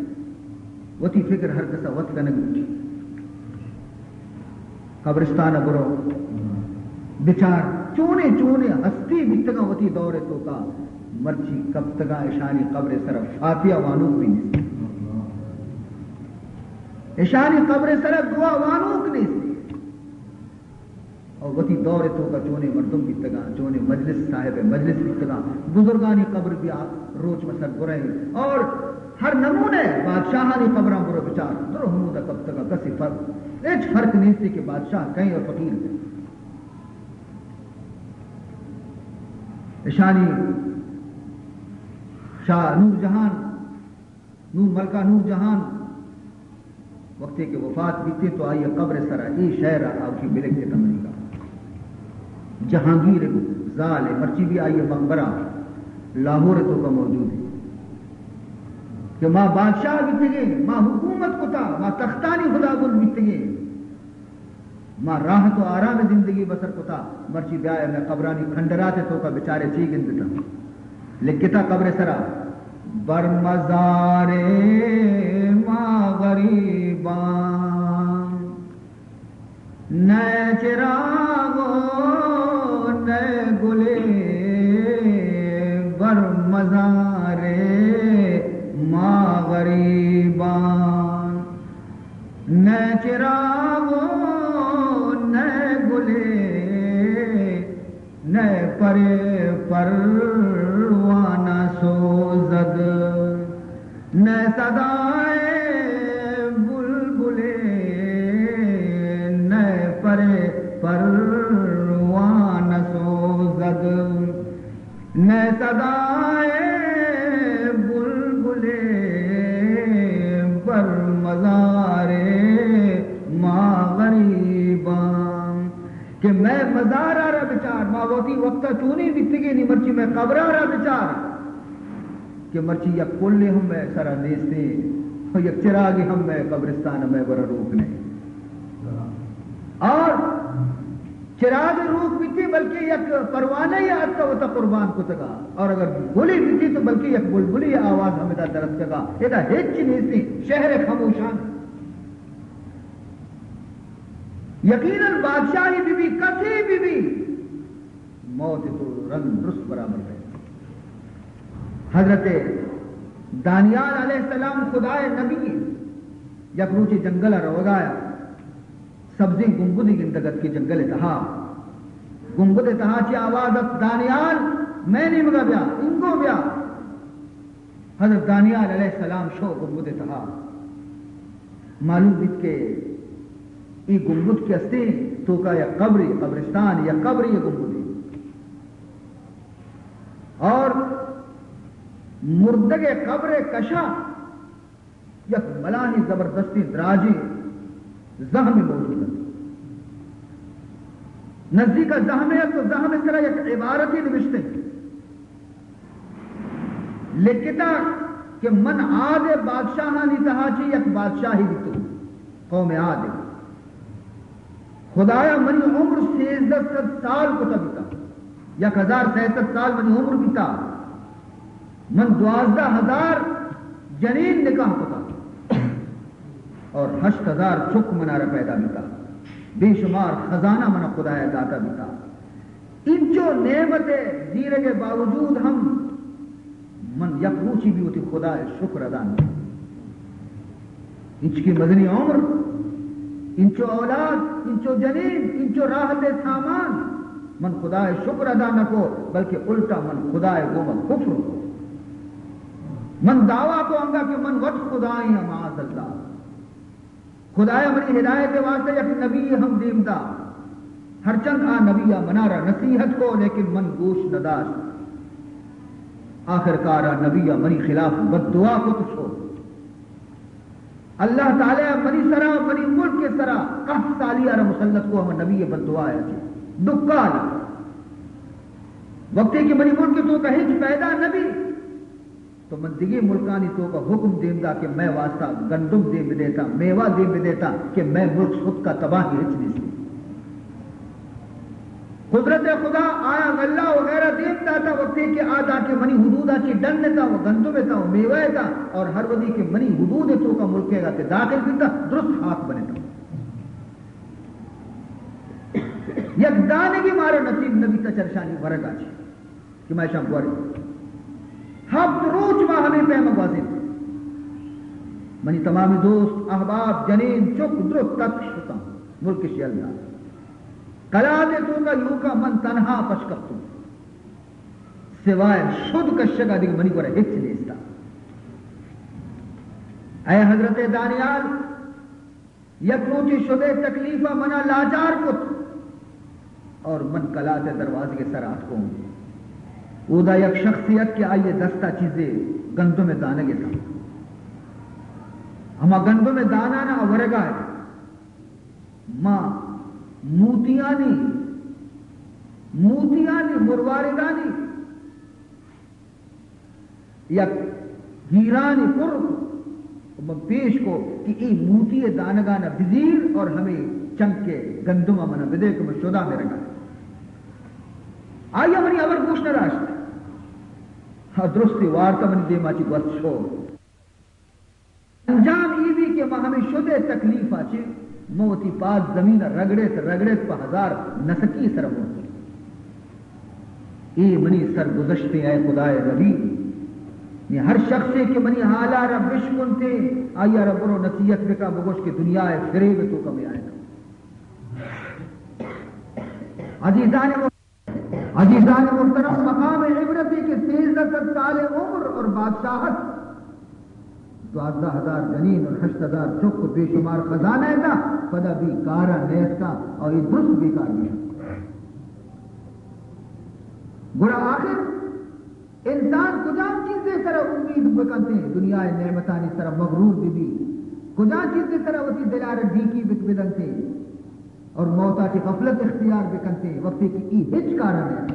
وتی فکر ہر کسا وت کنگ بیتیں۔ قبرستان ء برو، بچار۔ چونیں چونیں ہستی بیتگاں وتی دور ءِ توکا، مرچی کپتگاں اشانی قبر ءِ سرا فاتحہ وانوک بھی نیست، اشانی قبر ءِ سرا دعا وانوک نیست۔ اور وتی دور ءِ توکا چونیں مردم بیتگاں، چونیں مجلس، صاحب مجلس بیتگاں، بزرگانی قبر بیا روچ مسر برئے، اور ہر نمونے بادشاہانی قبراں برو بچار، درو ہمودا کپتگاں، کسی فرق، ہچ فرق نیست کہ بادشاہ کئیں اور فقیر کئیں۔ اشانی شاہ نور جہان، نور ملکہ نور جہان، وقتی کہ وفات بیتے تو آئی قبر سرا اے شعر آوکی بلکتا منی کا، جہانگیر زال، مرچی بھی آئی مقبرہ لاہور تو کا موجود ہے کہ ما بادشاہ بیتگیں، ما حکومت کتا، ما تختانی خدا بند بیتگیں، ما راحت و آرام زندگی بسر کتا، مرچی بیائے مئے قبرانی کھنڈرات توکا بچارے چی گندتا۔ لکھتا قبر سرا، بر مزار ما غریبان، نئے چراغ و نئے گلے، بر مزار ما غریبان۔ نئے چراغ و نئے گلے، نئے پرے پروانہ سوزگ، نئے صدائے بلبلے، نئے پرے پروانہ سوزگ۔ نئے صدائے بلبلے، بر مزارے ما غریباں۔ کہ مئے مزارا را بچار، ما وتی وقتا چونیں بیتگیں، نی مرچی مئے قبرا را بچار کہ مرچی یک پلے ہم مئے سرا نیستیں، یک چراگے ہم مئے قبرستان مئے برا روک نئے۔ اور چراگ روک بیتی، بلکہ یک پروانے یا اتکا وتا قربان کتگا، اور اگر گلی بیتی تو بلکہ یک بلبلی آواز ہمدا درتکگا۔ ادا ہچ نیستی، شہر خموشان۔ یقیناً بادشاہی بی بی، کسی بی بی، موت تو رند درست برابر ہے۔ حضرت دانیال علیہ السلام خدائے نبی، یک روچے جنگل روگایا، سبزیں گنبدے گندگ ات کہ جنگل ءِ تہا، گنبد ءِ تہا چہ آواز ات، دانیال، مئے نیمگا بیا، انگو بیا۔ حضرت دانیال علیہ السلام شو گنبد ءِ تہا، معلوم بیت کہ اے گنبد کہ استیں توکا یک قبرے، قبرستان، یک قبرے، یک گنبدے۔ اور مردگ ءِ قبر ءِ کشا یک بلاہیں زبردستیں دراجیں زہمے موجود انت۔ نزدیک ءَ زہمے است و زہم ءِ سرا یک عبارتے نبشتہ انت۔ لکھتا کہ من عاد ءِ بادشاہانی تہا چہ یک بادشاہے بیتوں، قوم عاد ءِ۔ خدایا، منی عمر سیزدہ سد سال کتا بیتا، یک ہزار سئے سد سال منی عمر بیتا۔ من دوازدہ ہزار جنین نکاح کتا اور ہشت ہزار چک منارا پیدا بیتا۔ بے شمار خزانہ منا خدایا داتا بیتا۔ انچو نعمت ءِ زیرگ ءِ باوجود ہم من یک روچے بھی وتی خدا ءِ شکر ادا نہ۔ انچکیں مزنیں عمر، انچو اولاد، انچو جنین، انچو راحت ءِ سامان، من خدا ءِ شکر ادا نہ کو، بلکہ الٹا من خدا ءِ گوما کفر کو۔ من دعویٰ کو انگا کہ من وت خدائیں، معاذ اللہ۔ خدایا منی ہدایت ءِ واسطہ یک نبی ہم دیم دا، ہرچند آ نبی ءَ منارا نصیحت کو، لیکن من گوش نداشت۔ آخر کار آ نبی ءَ منی خلاف بد دعا کت، شو۔ اللہ تعالی ءَ منی سرا، منی ملک ءِ سرا قحط سالی ءَ را مسلط کو، ہم نبی ءِ بد دعا ءَ چہ دکال۔ وقتی کہ منی ملک ءِ توکا ہچ پیدا نبی، تو من دگہ ملکانی توکا حکم دیم دا کہ مئے واسطہ گندم دیم بدیتا، میوہ دیم بدیتا کہ مئے ملک ستکا، تباہی ہچ نیستی۔ قدرت خدا آیا غلہ وغیرہ دیم داتا، وقتی کہ آ دا کہ منی حدودا چہ ڈن تا و گندم تا و میوہ تا، اور ہر وھدی کہ منی حدود توکا ملک ءِ گا کہ داخل بیتا، درست خاک بنتا۔ یک دانگی مارا نصیب نبی تا چرشانی ورگا چی کہ ما اشاں گوریں۔ ہفت روچ ما ہمیں پیم گوازیں۔ منی تمامی دوست، احباب، جنین، چک، درست تتک شتاں۔ ملک شیل دا۔ کلات توکا یوکا من تنہا پش کپتوں۔ سوائے شد کشگا دگہ منی گورا ہچ نیستا۔ اے حضرت دانیال، یک روچے شدے تکلیفا منا لاچار کت اور من کلات دروازے سر آتکوں۔ اودا یک شخصے ات کہ آئی دستا چیزے گندم دانگے تھا۔ ہما گندم دانانا ورگا ات۔ ما موتیانی، موتیانی مرواردانی یک گیرانی پر کو، من پیش کو کہ ای موتی دانگانا بزیر اور ہمیں چنکے گندم منا بدے کہ من شدا مرگا۔ آئی منی ہبر گوش نہ داشت۔ ہاں، درستی وارتا منی دیما چی گوست شو۔ انجام ای بی کہ ما ہمیں شدے تکلیفا چی من وتی پاد زمین رگڑت رگڑت پہ ہزار نسکی سر مرتوں۔ اے منی سرگزشتیں اے خدائے نبی، نی ہر شخصے کہ منی حالا را بشکنتے، آئی را برو نصیحت بکا، بگوش کہ دنیا ء فریب توکا میائے۔ عزیزان، عزیزان محترم، مقام عبرت ہے کہ سیزدہ سد سال عمر اور بادشاہت، دوازدہ ہزار جنین اور ہشت ہزار چک و بے شمار خزانہ دا، پدا بی کارا نیستا اور یہ درست بیکار بھی۔ گڑا آخر انسان کجام چیزے سرا امید بکنتے، دنیا نعمتانی سرا مغرور بی بی، کجام چیزے سرا وتی دلار ڈیکی بک بدنتے؟ اور موتا چہ غفلت اختیار بکنتے، وقتی کہ ای ہچ کارا نہ۔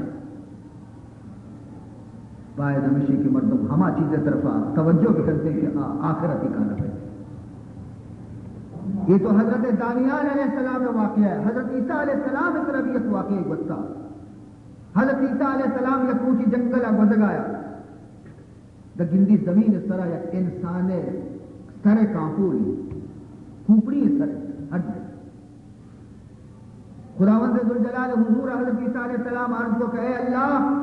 باید ہمیشی کہ مردم ہما چیز طرفا توجہ بکنتے کہ آ آخرتی کارا بے۔ یہ تو حضرت دانیال علیہ السلام واقعہ ہے۔ حضرت عیسیٰ علیہ السلام طرف یک واقعہ گوتا۔ حضرت عیسیٰ علیہ السلام یک روچی جنگل گزگایا۔ دا گندی زمین سرا یک انسان سر کانپولی، کوپڑی سر ہڈ۔ خداوند ذوالجلال حضور حضرت عیسیٰ علیہ السلام عرض کو کہ اے اللہ،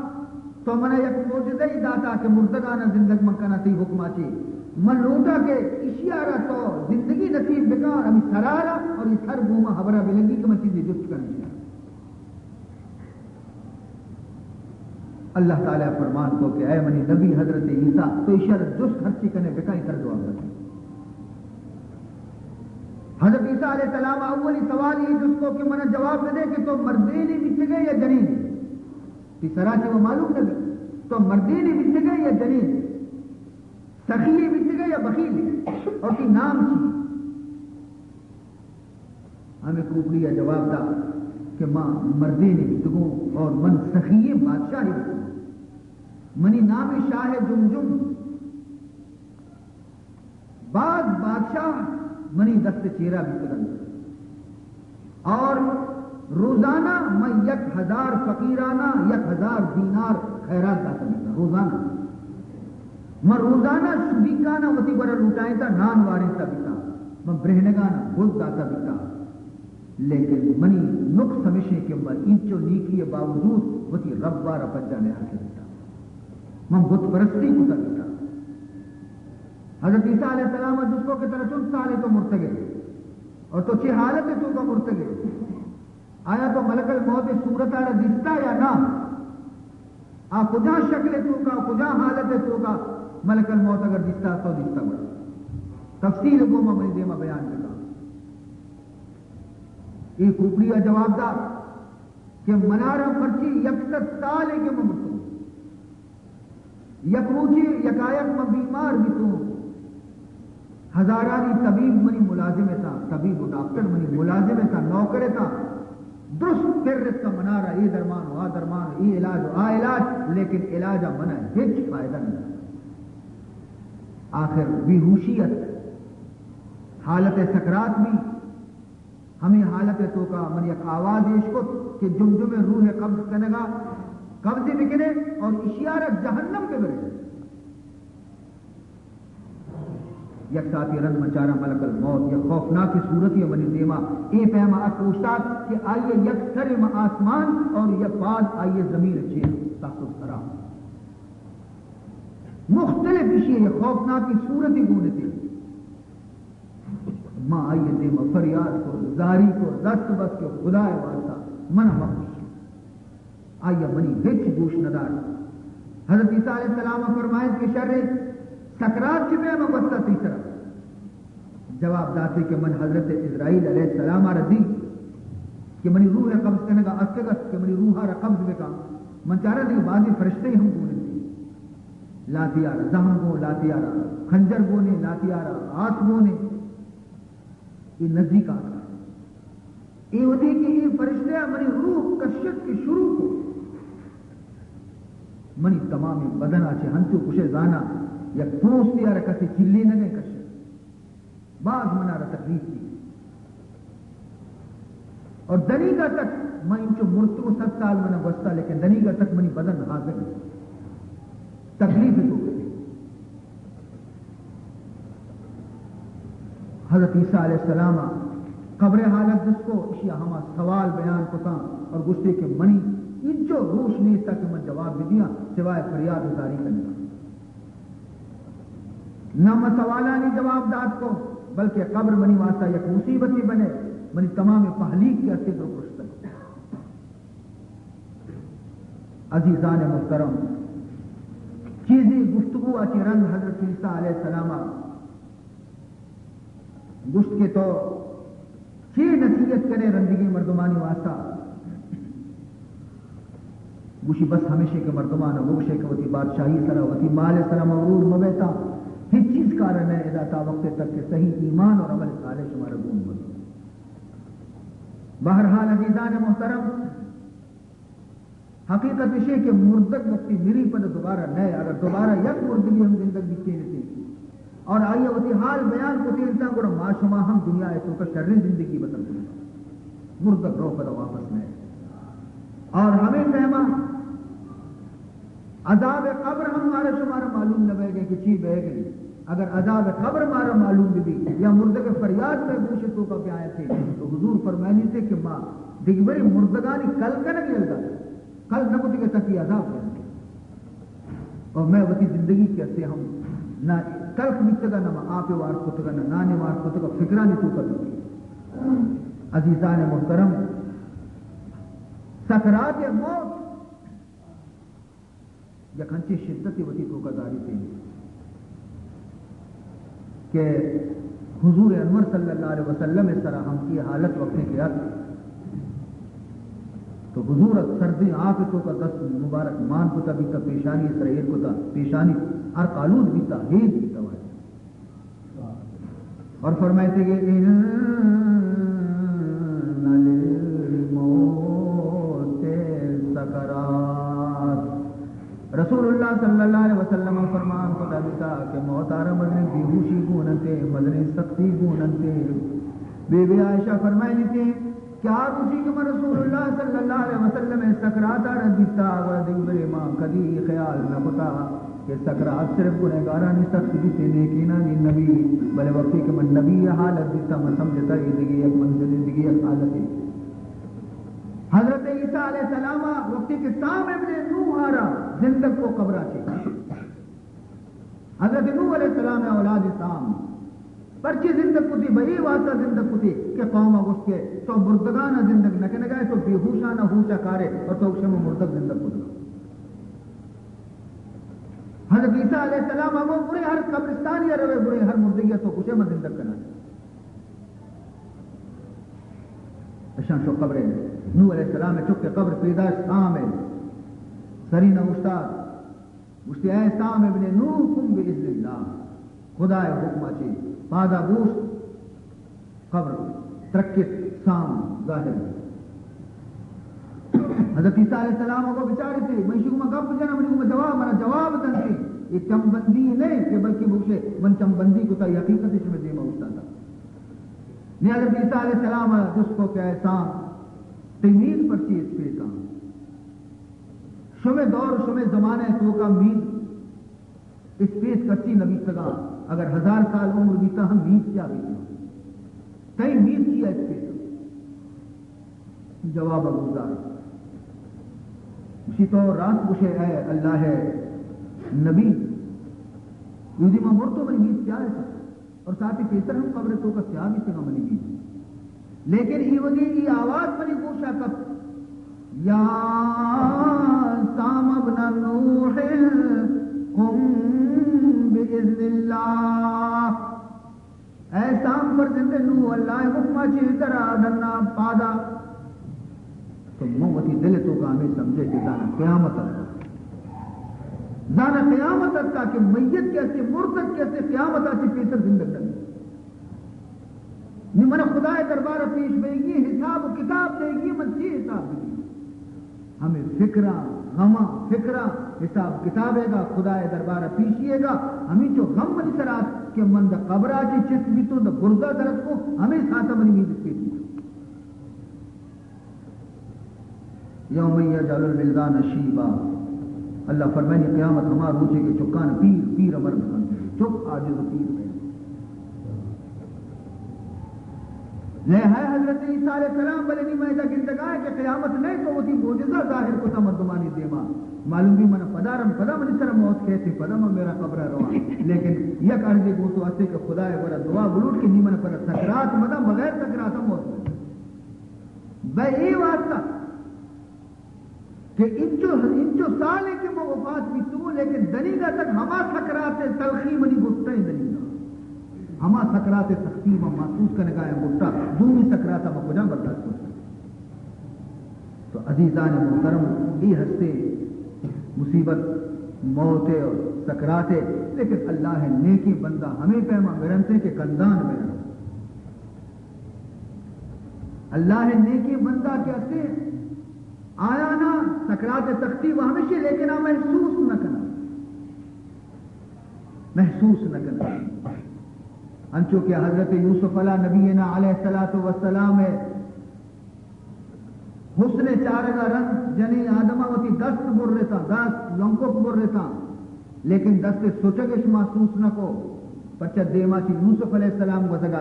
تو منا یک معجزہ ہی داتا کہ مردگانا زندگ من کنا تی حکما چی۔ من لوٹا کہ اشیارا تو زندگی نصیب بکا اور ہمی سرارا اور یہ سر گوما حبرا بلگی کہ من چیزی جست کنی۔ اللہ تعالیٰ فرمان کو کہ اے منی نبی حضرت عیسیٰ، تو اشارہ جست ہرچی کنے بکائیں تر جواب دے۔ حضرت عیسیٰ علیہ السلام اولی سوال یہ جست کو کہ منا جواب دے کہ تو مردینے بیتگے یا جنینے؟ تی سرا چی وہ معلوم نہ، تو مردینے بیتگے یا جنینے؟ سخیے بیتگے یا بخیلے؟ اور تی نام چی؟ ہمیں کوپڑی ء جواب دا کہ ما مردینے بیتگوں اور من سخی بادشاہے بیتگوں۔ منی نام شاہ جمجم۔ باز بادشاہ منی دست چیرا بیتگن اور روزانہ من یک ہزار فقیرانا یک ہزار دینار خیرات داتا بیتا روزانہ۔ من روزانہ شدیکانا وتی گورا لوٹائینتا، نان وارینتا بیتا، من برہنگانا گد داتا بیتا، لیکن منی نقص ہمیشیں کہ من اینچو نیکی باوجود وتی رب وارا پجا نیارتا بیتا، من بت پرستی کتا بیتا۔ حضرت عیسیٰ علیہ السلام جست کو کہ ترا چند سالے تو مرتگے اور تو چی حالت توکا مرتگے؟ آیا تو ملک الموت صورت آرا دیستا یا نہ؟ آ کجا شکل توکا، کجا حالت توکا ملک الموت اگر دیستا تو دیستا گڑا تفصیل گوما منی دیما بیان بکا۔ اے کوپڑی ء جواب دا کہ منارا مرچی یک سد سالے کہ من مرتوں۔ یک روچے یکایک من بیمار بیتوں، ہزارانی طبیب منی ملازم اتاں، طبیب و ڈاکٹر منی ملازم اتاں، نوکر اتاں، درست پر اتاں منارا اے درمان و آ درمان و اے علاج و آ علاج، لیکن علاج ء من ء ہچ فائدہ نہ۔ آخر بیہوشی ات، حالت سکرات بی، ہمے حالت ء توکا من یک آواز ایش کت کہ جمجمے روح قبض کنگا، قبض بکنے اور اشیارا جہنم ببرے۔ یک ساعتے رند من چاراں ملک الموت یک خوفناکیں صورتے منی دیما اے پیما اتک اوشتات کہ آئی ءِ یک سرے ماں آسمان اور یک پاد آئی ءِ زمین ءِ چیر تحت الثری۔ مختلف ایشی ءِ یک خوفناکیں صورتے گون اتے۔ ما آئی ءِ دیما فریاد کو، زاری کو، دست بست کہ خدائے واسطہ منا مکش۔ آئی ءَ منی ہچ گوش نہ داشت۔ حضرت عیسیٰ علیہ السلام ءَ فرمائیت کہ شرے، سکرات چہ پیما گوستا تئی سرا؟ جواب داتے کہ من حضرت عزرائیل علیہ السلام ءَ را دی کہ منی روح ءِ قبض کنگا اتکگ است کہ منی روح ءَ را قبض بکن۔ من چارا دگہ بازیں فرشتے ہم گون انت۔ لاتے ءَ را زہم گون، لاتے ءَ را خنجر گون، لاتے ءَ را آس گون۔ اے نزیک آتکا۔ اے وھدے کہ اے فرشتہ ءَ منی روح کشت کہ شروع کو، منی تمامیں بدن ءَ چہ ہنچو گوشے زانا یک پوستے ءَ را کسے چلینگ ءَ کشت۔ باز منا را تکلیف دی۔ اور دنیگا تک من انچو مرتو، صد سال منا گوستا، لیکن دنیگا تک منی بدن حاضر ہے۔ تکلیف تو کرے۔ حضرت عیسیٰ علیہ السلام ءَ قبر ءِ حالت جست کو، اشی ءَ ہما سوال بیان کتاں اور گوشتے کہ منی انچو ہوش نیست کہ من جواب بدیاں سوائے فریاد و زاری کنگا۔ نہ من سوالانی جواب دات کو، بلکہ قبر منی واسطہ یک مصیبتے بنے، منی تمام پہلیگ کہ استے درو پرشتگ۔ عزیزان محترم، چیزے گفتگو ءَ چہ رند حضرت عیسیٰ علیہ السلام ءَ گوشت کہ تو چے نصیحت کنے رندگیں مردمانی واسطہ؟ گوشی بس ہمیشے کہ مردمان ءَ بگوشے کہ وتی بادشاہی سرا، وتی مال سرا مغرور مبیتا، ہچ چیز کار نہ ادا تا وقت تک کہ صحیح ایمان اور عمل صالح شمارا گون مبی۔ بہرحال عزیزان محترم، حقیقت اشے کہ مردگ وقتی مری پد دوبارہ نئے، اگر دوبارہ یک مردگی ہم زندگ بیتینتے اور آئی وتی حال بیان کتینتا، گڑا ما شما ہم دنیا ءِ توکا شریں زندگی بسر کنیں، مردگ رو پدا واپس نئے۔ اور ہمیں پیما عذاب قبر ہم مارا شمارا معلوم نہ بئیگے کہ چی بئیگے۔ اگر عذاب قبر مارا معلوم بہ بی یا مردگ فریاد مئے گوش توکا بیایتے، تو حضور فرمائنیتے کہ ما دگبری مردگانی کل کنگ یلدا کل نہ کتگے تاکہ عذاب کنگ۔ اور مئے وتی زندگی کہ اسے ہم نہ تلخ بیتگا، نہ ما آپ وار کتگا، نہ نان وار کتگا، فکرانی توکا بیتگا۔ عزیزان محترم، سکرات موت یک انچیں شدتے وتی توکا داریتے کہ حضور انور صلی اللہ علیہ وسلم ءِ سرا ہم اے حالت وقتی کہ ات تو حضور ءَ سردیں آپ ءِ توکا دست مبارک مان کتا بیتا، پیشانی سر ایر کتا، پیشانی عرق آلود بیتا، ہیز بیتا واجہ۔ اور فرمائیتے کہ ان للموت سکرات۔ رسول اللہ صلی اللہ علیہ وسلم فرمان کتا بیتا کہ موت آرا مزنیں بیہوشی گون انتے، مزنیں سختی گون انتے۔ بی بی عائشہ فرمائنیتے کہ آ روچی کہ من رسول اللہ صلی اللہ علیہ وسلم ءِ سکرات آرا بیتا، گڑا دگبرے ما کدی خیال نہ کتا کہ سکرات صرف گنہگارانی سخت بیتے، نیکینانی نبی، بلے وقتی کہ من نبی ءِ حالت دیتا، من سمجھتا اے دگہ یک منزلے، دگہ یک حالتے۔ حضرت عیسیٰ علیہ السلام ءَ وقتی کہ سام ابن نوح ءَ را زندگ کو قبر ءَ چہ، حضرت نوح علیہ السلام ءِ اولاد سام پرچے زندگ کتی؟ بہ اے واسطہ زندگ کتی کہ قوم ءَ گوشت کہ تو مردگان ءَ زندگ نہ کنگائے، تو بیہوشان ءَ ہوش ءَ کارے اور تو شما مردگ زندگ کتگا۔ حضرت عیسیٰ علیہ السلام ءَ گو برے ہر قبرستانی ءَ روے، برے ہر مردگی ءَ تو گوشے من زندگ کناں۔ اشان شو قبر نوح علیہ السلام ءِ چک ءِ قبر پیداش سام ءِ سرین ءَ اوشتات۔ گوشتی، اے سام ابن نوح، قم باذن اللہ، خدا ءِ حکم ءَ چہ پادا بوشت، قبر ترکت، سام ظاہر بوت۔ حضرت عیسیٰ علیہ السلام ءَ گو بچارتے، من شما گپ جناں، من شما جواب، منا جواب دنتے۔ اے چم بندی نہ کہ بلکہ بگوشے من چم بندی کتا، اے حقیقت شما دیما اوشتاتا۔ نی حضرت عیسیٰ علیہ السلام ءَ جست کو کہ اے سام، تئی مید پرچی اسپیتاں؟ شمے دور، شمے زمانہ ءِ توکا مید اسپیت کسی نہ بیتگاں۔ اگر ہزار سال عمر بیتا ہم میت کیا بیتا؟ تئی میت کیا اسپیتا؟ جواب گزار۔ اسی تو راست گوشے اے اللہ نبی، یودی ما مرتو منی میت کیا ہے؟ اور ساتھی پیسر ہم قبر تو کا کیا بیتے گا منی میت؟ لیکن ای وگی ای آواز منی گوشا کپ، یا سام ابن نوح، قم باذن اللہ۔ اے سام فرزند نوح، اللہ حکما چی درا ڈنا پادا۔ تو من وتی دل تو کا ہمیں سمجھے کہ زانا قیامت اتکا۔ زانا قیامت اتکا کہ میت کے اسے، مردت کے اسے، قیامت آتی پیسر زندگ نبی۔ نی من خدای دربار پیش بئیگی، حساب و کتاب دئیگی، من چی حساب بدی؟ ہمیں فکراں، غماں، فکراں، حساب کتابے گا، خدای دربار پیشیے گا، ہمیں چو غم منی سرات کہ من دا قبرا چی چست بیتوں، دا برزا درت کو، ہمیں ساتا منی مید پیش بیتوں۔ یوم یجعل الولدان شیبا۔ اللہ فرمائنی قیامت ہما روچے کہ چکان پیر، پیر امر بکنت، چک عاجز و پیر بے۔ لے ہے حضرت عیسیٰ علیہ السلام، بلے نی میں دا گندگا ہے کہ قیامت نہیں تو وتی معجزہ ظاہر کتا مردمانی دیما۔ معلوم بھی من پدا رم، پدا منی سر موت کہتے، پدا من میرا قبر رواں۔ لیکن یک عرضی گو تو اسے کہ خدا گورا دعا بلوٹ کہ نی من پدا سکرات مدا، بغیر سکرات موت مدا۔ بہ اے واسطہ کہ انچو، انچو سالے کہ من وفات بیتگوں، لیکن دنیگا تک ہما سکرات تلخی منی گٹا ہیں دنیگا۔ ہما سکرات سختی من محسوس کنگا ہیں گٹا، دومی سکرات من کجا برداشت کرتا۔ تو عزیزان محترم، ای ہستے مصیبت موت ہے اور سکرات ہے، لیکن اللہ نیکیں بندہ ہمیں پیما مرنتے کہ کندان مرن۔ اللہ نیکیں بندہ کہ اسے آیانا سکرات سختی و ہمیشی، لیکن آ محسوس نہ کنا، محسوس نہ کنا۔ انچو کہ حضرت یوسف علی نبینا علیہ الصلوۃ والسلام ہے حسن چارگا رند جنی آدما وتی دست برتاں، دست لنکک برتاں، لیکن دست سچگش محسوس نہ کو، پرچہ دیما چی یوسف علیہ السلام گوزگا۔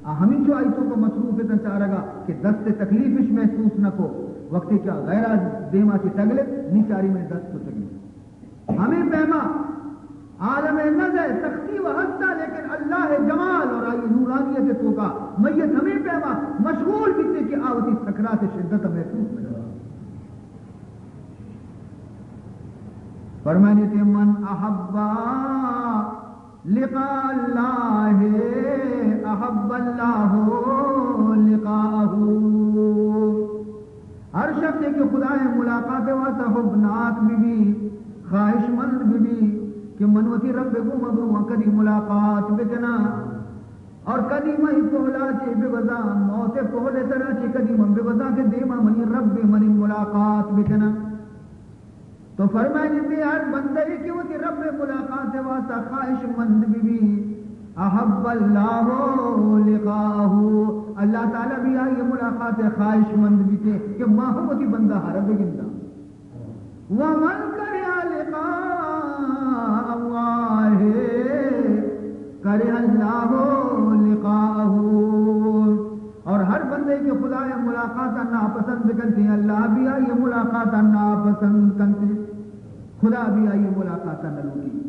آ ہمینچو آئی تو مصروف اتاں چارگا کہ دست تکلیفش محسوس نہ کو، وقتی کہ غیرا دیما چی تگلت نی چاری میں دست سچگی۔ ہمیں پیما عالم نزع سختی و ہستا، لیکن اللہ جمال اور آئی نورانیت توکا میت ہمیں پیما مشغول بیتے کہ آ وتی سکرات شدت محسوس نہ۔ فرمائنی کہ من احب لقاء اللہ احب اللہ لقاءہ۔ ہر شخص کہ خدای ملاقات واسطہ حبناک بہ بی، خواہش مند بہ بی کہ من وتی رب گوما برواں کدی ملاقات بکناں، اور کدی من پہلا چی ببزاں، موت پہل سرا چی کدی من ببزاں کہ دیما منی رب منی ملاقات بکناں۔ تو فرمائنی کہ ہر بندہ کہ وتی رب ملاقات واسطہ خواہش مند بہ بی، احب اللہ لقاءہ، اللہ تعالی بھی آئی ملاقات خواہش مند بیتے کہ ما ہم وتی بندہ ہر بگنداں۔ ومن کرہ لقاء اللہ کرہ اللہ لقاءہ۔ اور ہر بندے کہ خدا ملاقات ناپسند کنتے، اللہ بھی آئی ملاقات ناپسند کنتے، خدا بھی آئی ملاقات نہ لوٹی۔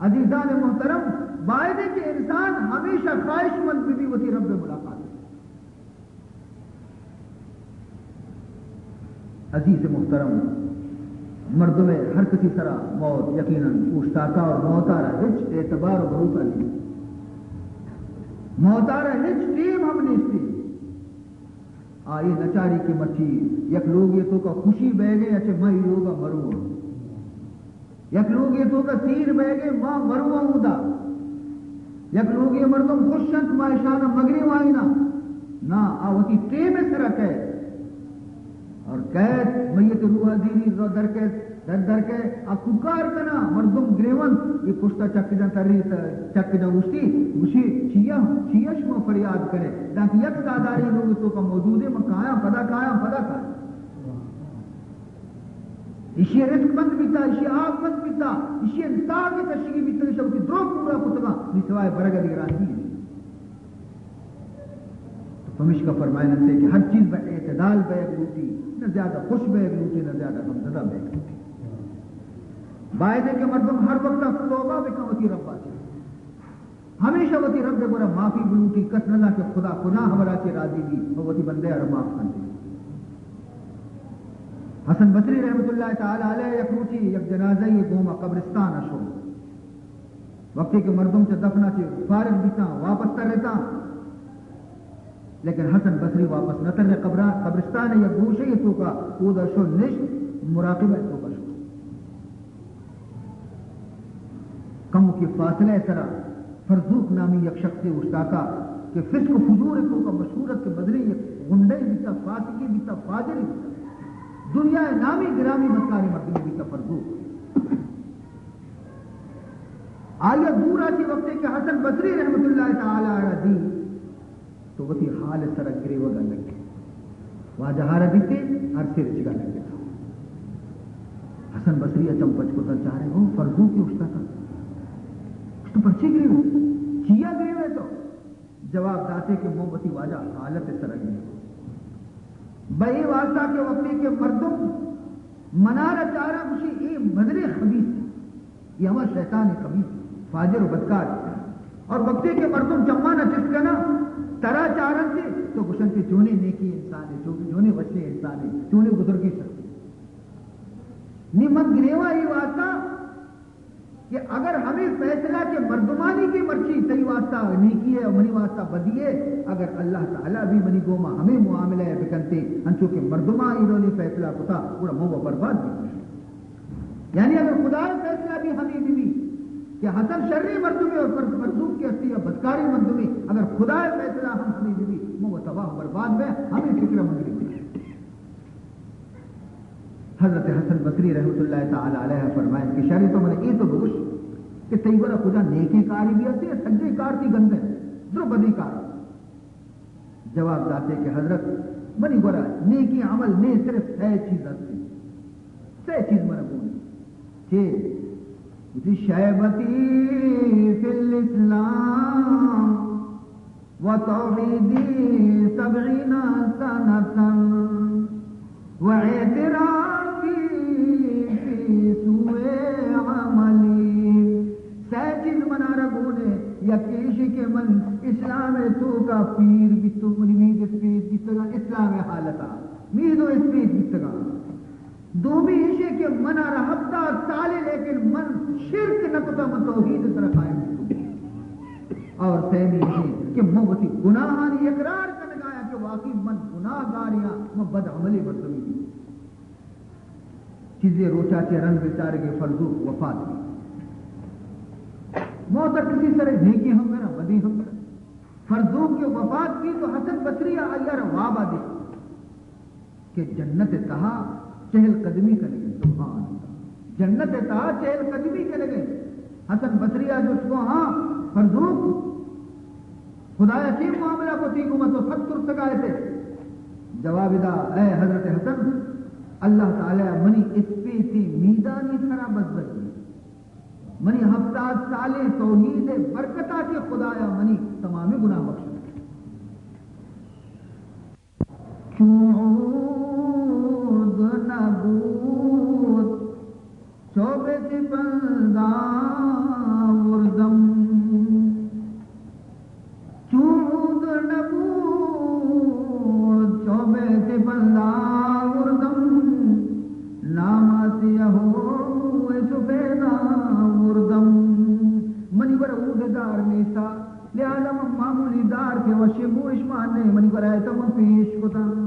عزیزان محترم، باید ہے کہ انسان ہمیشہ خواہش مند بھی وتی رب ملاقات۔ عزیز محترم، مردم ہر کسی سرا موت یقیناً اوشتاتا اور موتارا ہچ اعتبار و بھروسہ نہیں۔ موتارا ہچ ٹیم ہم نیستی۔ آئی نچاری کہ مرچی یک لوگے توکا خوشی بہ گئے، اچھے مئی لوگا مرو۔ یک لوگے توکا سیر بہ گئے، ما مرو اودا۔ یک لوگے مردم خوش انت، ما اشانا مگری وائنا۔ نا، آ وتی ٹیم سرا کئے۔ اور کئے میت روح زیری رو در کئے، در در کئے، آ کوکار کنا، مردم گریون، یہ پشتا چک جان تری، چک جان گوشتی، گوشی، چیا، چیا شما فریاد کرے؟ دانکہ یک ساداری لوگ توکا موجود ہے، من کایاں، پدا کایاں، پدا کایاں۔ ایشی ءِ رزق بند بیتا، ایشی ءِ آب بند بیتا، ایشی ءِ تاک کشگی بیتا، ایشی وتی درو پورا کتگا، نی سوائے برگ ءَ دگہ راہ نیست۔ تو پمیشکا فرمائنتے کہ ہر چیز بہ اعتدال بیگ لوٹی، نہ زیادہ خوش بیگ لوٹی، نہ زیادہ غمزدہ بیگ لوٹی۔ باید ہے کہ مردم ہر وقت توبہ بکن وتی ربا چہ۔ ہمیشہ وتی رب ءِ گورا معافی بلوٹی، کس نہ زانت کہ خدا کجا ہبرا چہ راضی بی و وتی بندے ءَ را معاف کنت۔ حسن بصری رحمت اللہ تعالی علیہ یک روچی یک جنازہ یے گوما قبرستان ءَ شو۔ وقتی کہ مردم چہ دفن ءَ چہ فارغ بیتاں، واپس ترتاں، لیکن حسن بصری واپس نہ ترے۔ قبرا-، قبرستان ءِ یک گوشے ءِ توکا اودا شو نشت، مراقبہ ءِ توکا شو۔ کموکی فاصلہ ءِ سرا فرزوق نامی یک شخصے اوشتاتا کہ فسق و فجور ءِ توکا مشہور ات کہ مزنیں یک غنڈے بیتا، فاسقے بیتا، فاجرے بیتا۔ دنیا ءِ نامی گرامی بدکاریں مردمے بیتا فرزوق۔ آئی ءَ دور ءَ چہ وقتے کہ حسن بصری رحمت اللہ تعالی علیہ دی، تو وتی حال ءِ سرا گریوگا لگے۔ واجہ ءَ را دیتے، ہر سے رچگا لگتا۔ حسن بصری ءَ چم پچ کتا، چارے او فرزوق ءَ اوشتاتا۔ تو پرچے گریوے؟ چیا گریوے تو؟ جواب داتے کہ من وتی واجہ حالت ءِ سرا گریوگا۔ بہ اے واسطہ کہ وقتے کہ مردم منارا چارا گوشی اے مزنیں خبیث، اے ہما شیطان خبیث، فاجر و بدکار۔ اور وقتے کہ مردم چمانا چست کنا، ترا چارنتے، تو گوشنتے چونیں نیکیں انسانے، چو-، چونیں وشیں انسانے، چونیں بزرگیں شخصے۔ نی من گریواں اے واسطہ کہ اگر ہمے فیصلہ کہ مردمانی کہ مرچی تئی واسطہ نیکی ہے، منی واسطہ بدی ہے، اگر اللہ تعالی بھی منی گوما ہمے معاملہ ہے بکنتے، انچو کہ مردماں اے ڈولیں فیصلہ کتا، گڑا من و برباد بیتاں۔ یعنی اگر خدا ءِ فیصلہ بھی ہمے بہ بی کہ حسن شریں مردمے اور فر-، فرزوق کہ ہستی یا بدکاریں مردمے، اگر خدا ءِ فیصلہ ہم ہمے بہ بی، من و تباہ و برباد بے، ہمے فکر من گریوگا۔ حضرت حسن بصری رحمت اللہ تعالی علیہ فرمائیں کہ شری تو من اے تو بگوش کہ تئی گورا کجا نیکیں کارے بھی ہستی یا سجیں کار تئی گندے، درو بدیں کار۔ جواب داتے کہ حضرت، منی گورا نیکی عمل نے صرف سئے چیز ہستی۔ سئے چیز من گون۔ چے؟ گوشتی، شیبتی فی الاسلام و توحیدی سبعین سنتاً و اعترافی فی سوء عملی۔ سئے چیز منارا گونے، یکے ایشی کہ من اسلام ءِ توکا پیر بیتوں، منی مید اسپیت بیتگاں اسلام ءِ حالتا، مید و اسپیت بیتگاں۔ دومی ایشی کہ منارا ہفتاد سالے لیکن من شرک نہ کتا، من توحید سرا قائم بیتوں۔ اور سیمی ایشی کہ من وتی گناہانی اقرار کنگایاں کہ واقعی من گناہگارے آں، من بد عملیں مردمے بیتوں۔ چیزے روچا چہ رند بیچارگے فرزوق وفات بی۔ موت ءَ کسی سرے نیکی ہم برا، بدی ہم برا۔ فرزوق کہ وفات بی تو حسن بصری ءَ آئی ءَ را وابا دیست کہ جنت ءِ تہا چہل قدمی کنگے۔ سبحان اللہ۔ جنت ءِ تہا چہل قدمی کنگے۔ حسن بصری ءَ جست کو، ہاں فرزوق، خدایا چے معاملہ کو تئی گوما، تو سک ترسگا ات ئے۔ جواب دا، اے حضرت حسن، اللہ تعالی منی اسپیتیں میدانی سرا بزگ بی۔ منی ہفتاد سالیں توحید ءِ برکتا کہ خدایا منی تمامیں گناہ بخش۔ چون عود نبود چو بہ سپند آوردم، چون عود نبود چو بہ سپند آوردم، نام سیه و سفید آوردم۔ منی گورا عود دار نیستا، لہذا من معمولی دار کہ وشیں بوش مان نے، منی گورا ایتا من پیش کتا۔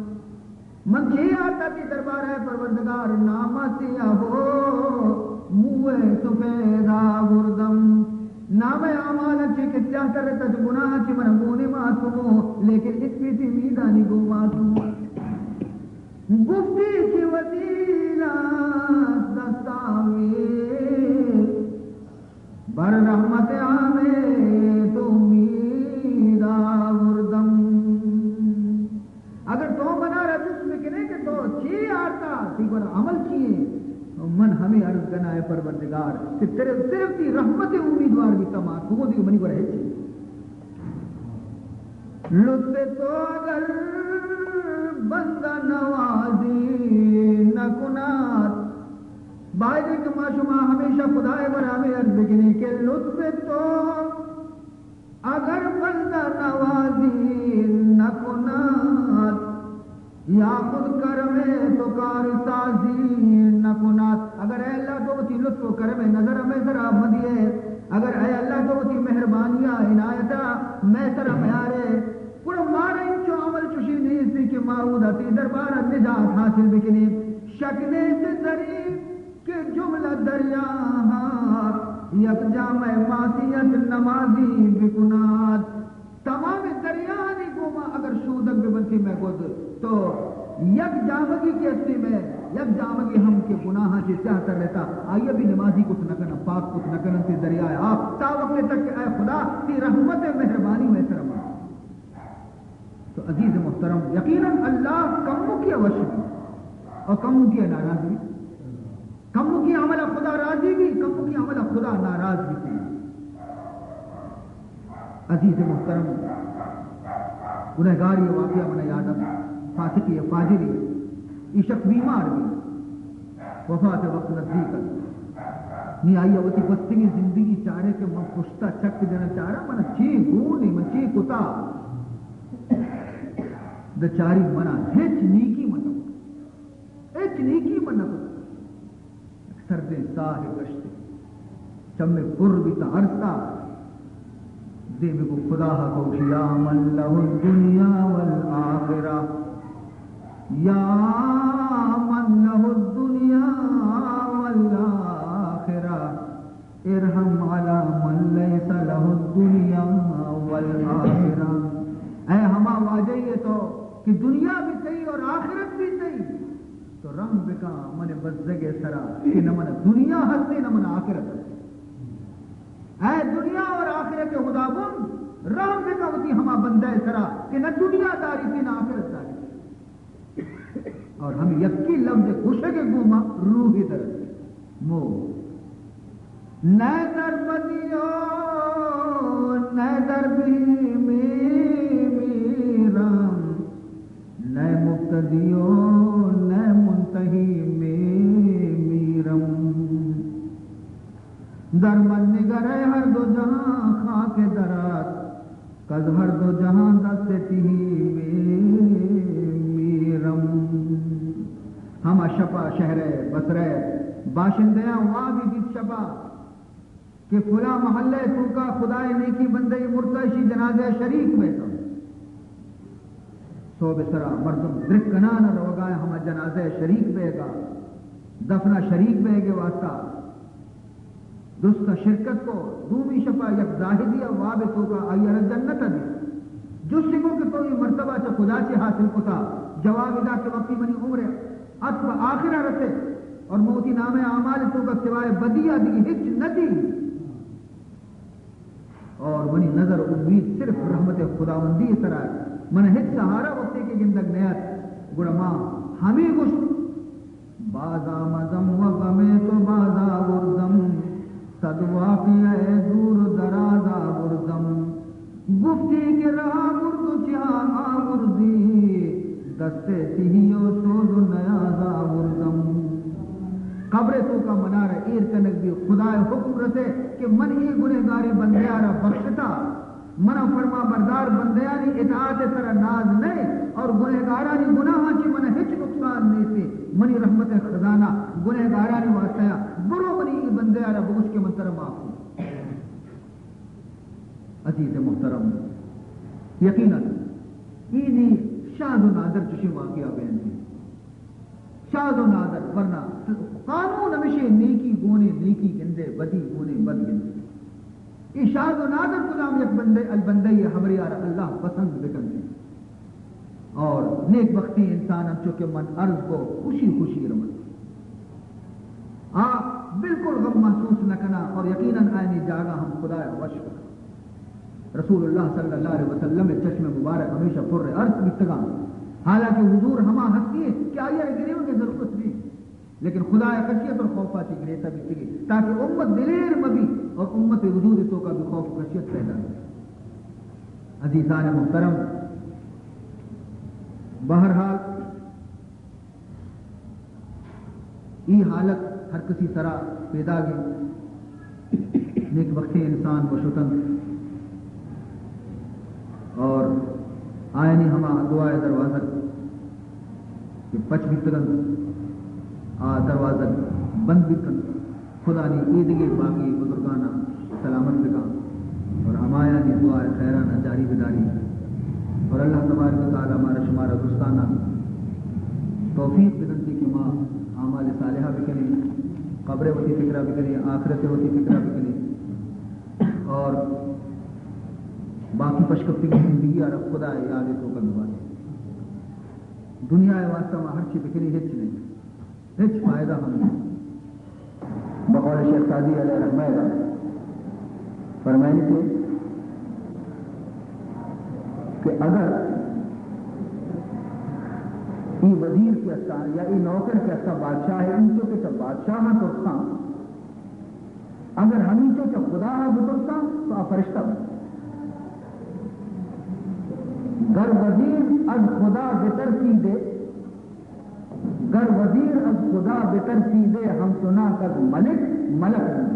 من چے آرتا تئی دربار ءَ پروردگار، نام سیاہ و موہ سفید آوردم۔ نام اعمال چے کہ سیاہ تر تا، چہ گناہ چے من گونے معصوم، لیکن اسپیتی میدانی گو معصوم۔ گفتی کہ وسیلہ دستاویز، بر رحمت عام تو امید آوردم۔ اگر تو منارا جست بکنے کہ تو چے آرتا، تئی گورا عمل چیے؟ ہمے عرض کناں اے پروردگار کہ تیرے صرف تئی رحمت امیدوار بیتاں ما، تو دیگہ منی گورا ہچ۔ لطف تو اگر بندہ نوازی نکنات۔ باید کہ ما شما ہمیشہ خدائے گورا ہمے عرض بکنیں کہ لطف تو اگر بندہ نوازی نکنات، یا خود کرم تو کار سازی نکنات۔ اگر اے اللہ تو وتی لطف و کرم نظر مئے سرا مدیئے، اگر اے اللہ تو وتی مہربانی عنایت مئے سرا میارے، گڑا مارا انچو عمل چوشی نیستی کہ ما اودا تئی دربارا نجات حاصل بکنیں۔ شک نیست زری کہ جملہ دریاہاں یک جامع معصیت نمازی بکنات۔ تمام دریاہانی گوما اگر شودگ ببنتی مئے گد، تو یک جامگی کہ استی مئے، یک جامگی ہم کہ گناہاں چہ سیاہ ترتا، آئی بھی نمازی کت نکنن، پاک کت نکنن تئی دریائے آپ، تا وقت تک کہ اے خدا تئی رحمت مہربانی مئے سر مان۔ تو عزیز محترم، یقیناً اللہ کمکیا وش بی اور کمکیا ناراض بی۔ کمکیں عمل خدا راضی بی، کمکیں عمل خدا ناراض بی۔ عزیز محترم، گنہگاری واقعہ من یاد ات، فاسقی فاجری، یہ شخص بیمار بی، وفات وقت نزدیک ات۔ نی آئی وتی گوستگیں زندگی چارے کہ من پشتا چک جنا چارا، من چی گونی، من چی کتا۔ دچاری منا ہچ نیکی من نہ کت۔ ہچ نیکی من نہ کت۔ یک سردیں ساہے گشت، چمے پر بیت ارسا، دیمی گو خدا ءَ گوش، یا من لہ الدنیا والآخرہ، یا من لہ الدنیا والآخرہ، ارحم علی من لیس لہ الدنیا والآخرہ۔ اے ہما واجہ ئے تو کہ دنیا بھی تئی اور آخرت بھی تئی، تو رحم بکن من بزگ سرا کہ نہ من دنیا ہستی نہ من آخرت ہستی۔ اے دنیا اور آخرت خداوند، رحم بکن وتی ہما بندہ سرا کہ نہ دنیا داری تئی نہ آخرت داری۔ اور ہم یکی لفظ گوشگ گوما روح درد مو۔ نہ در بدیو، نہ در بی می میرم، نہ مبتدیو، نہ منتہی می میرم۔ در من نگرے ہر دو جہاں خاک درات، کز ہر دو جہاں دست تئی می میرم۔ ہما شپا شہر بصرہ باشندیاں وابی دیت شپا کہ فلاں محلہ توکا خدائے نیکی بندے مرتا، اشی جنازہ شریک بیتا۔ صحب سرا مردم درک کنان روگا ہما جنازہ شریک بیگا، دفنا شریک بیگے واسطہ۔ درستاں شرکت کو، دومی شپا یک زاہدی ءَ واب ءِ توکا آئی ءَ را جنت ءَ دیست۔ جستی کو کہ تو اے مرتبہ چہ کجا چہ حاصل کتا؟ جواب ادا کہ وقتی منی عمر ات پہ آخرا رسے اور من وتی نامہ اعمال ءِ توکا سوائے بدی ءَ دگہ ہچ نہ دی اور منی نظر و امید صرف رحمت خداوندی ءِ سرا، من ہچ سہارا وقتی کہ گندگ نیات، گڑا ما ہمے گوشت۔ باز آمدم و غم تو باز آوردم، صد واقعہ دور و دراز آوردم۔ گفتی کہ راہ برد و چیا آوردی، دست تہی و سوز و نیاز آوردم۔ قبر توکا منارا ایر کنگ بی، خدائے حکم رسے کہ من اے گنہگاریں بندیارا بخشتا۔ منا فرما بردار بندیانی اطاعت سرا ناز نئے اور گنہگارانی گناہاں چہ منا ہچ نقصان نیستے۔ منی رحمت خزانہ گنہگارانی واسطہ یا، برو منی اے بندیارا بگوش کہ من ترا معاف کن۔ عزیز محترم، یقیناً اے نی شاز و نادر چشیں واقعہ بیان دی۔ شاز و نادر، ورنہ قانون ہمیشہ نیکی گونے نیکی گندے، بدی گونے بد گندے۔ اے شاز و نادر کدام یک بندے، البندہ یہ حبریار اللہ پسند بکنتے۔ اور نیک بختی انسان ہم چونکہ من عرض کو خوشی خوشی رمت۔ آ بالکل غم محسوس نہ کنا اور یقیناً آئینی جاگہ ہم خدایا وش کنا۔ رسول اللہ صلی اللہ علیہ وسلم ءِ چشم مبارک ہمیشہ پر ارس بیتگاں، حالانکہ حضور ہما ہستی کہ آئی ءَ گریوگ ءِ ضرورت نہیں۔ لیکن خدا ءِ خشیت اور خوف ءَ چہ گریتہ بیتگی، تاکہ امت دلیر مبی اور امت ءِ وجود ءِ توکا بھی خوف و خشیت پیدا بی۔ عزیزان محترم، بہرحال، ای حالت ہر کسی سرا پیداگ انت۔ نیک بختیں انسان وش اتنت اور آیانی ہما دعا ءِ دروازگ کہ پچ بیتگ انت، آ دروازگ بند بیت انت۔ خدا نی ایدگہ باقی بزرگانا سلامت بکن اور ہمایانی دعا ءِ خیرانا جاری بداری اور اللہ تبارک و تعالی مارا شمارا درستانا توفیق بدنتی کہ ما اعمال صالحہ بکنیں، قبر ءِ وتی فکرا بکنیں، آخرت ءِ وتی فکرا بکنیں اور باقی پشکپتگی زندگی ءَ را خدا ءِ یاد ءِ توکا بباتیں۔ دنیا ءِ واسطہ ما ہرچی بکنیں ہچ نہیں، ہچ فائدہ ہم نہیں۔ بقول شیخ سعدی علیہ رحمہ ءَ فرمائنی تھے کہ اگر ای وزیر کہ استا یا ای نوکر کہ استا بادشاہ ءِ، انچو کہ چہ بادشاہ ءَ ترساں، اگر ہمینچو چہ خدا ءَ بترساں تو آ فرشتہ بنت۔ گر وزیر از خدا بترسیدے، گر وزیر از خدا بترسیدے، ہمچنانک از ملک ملک بنت۔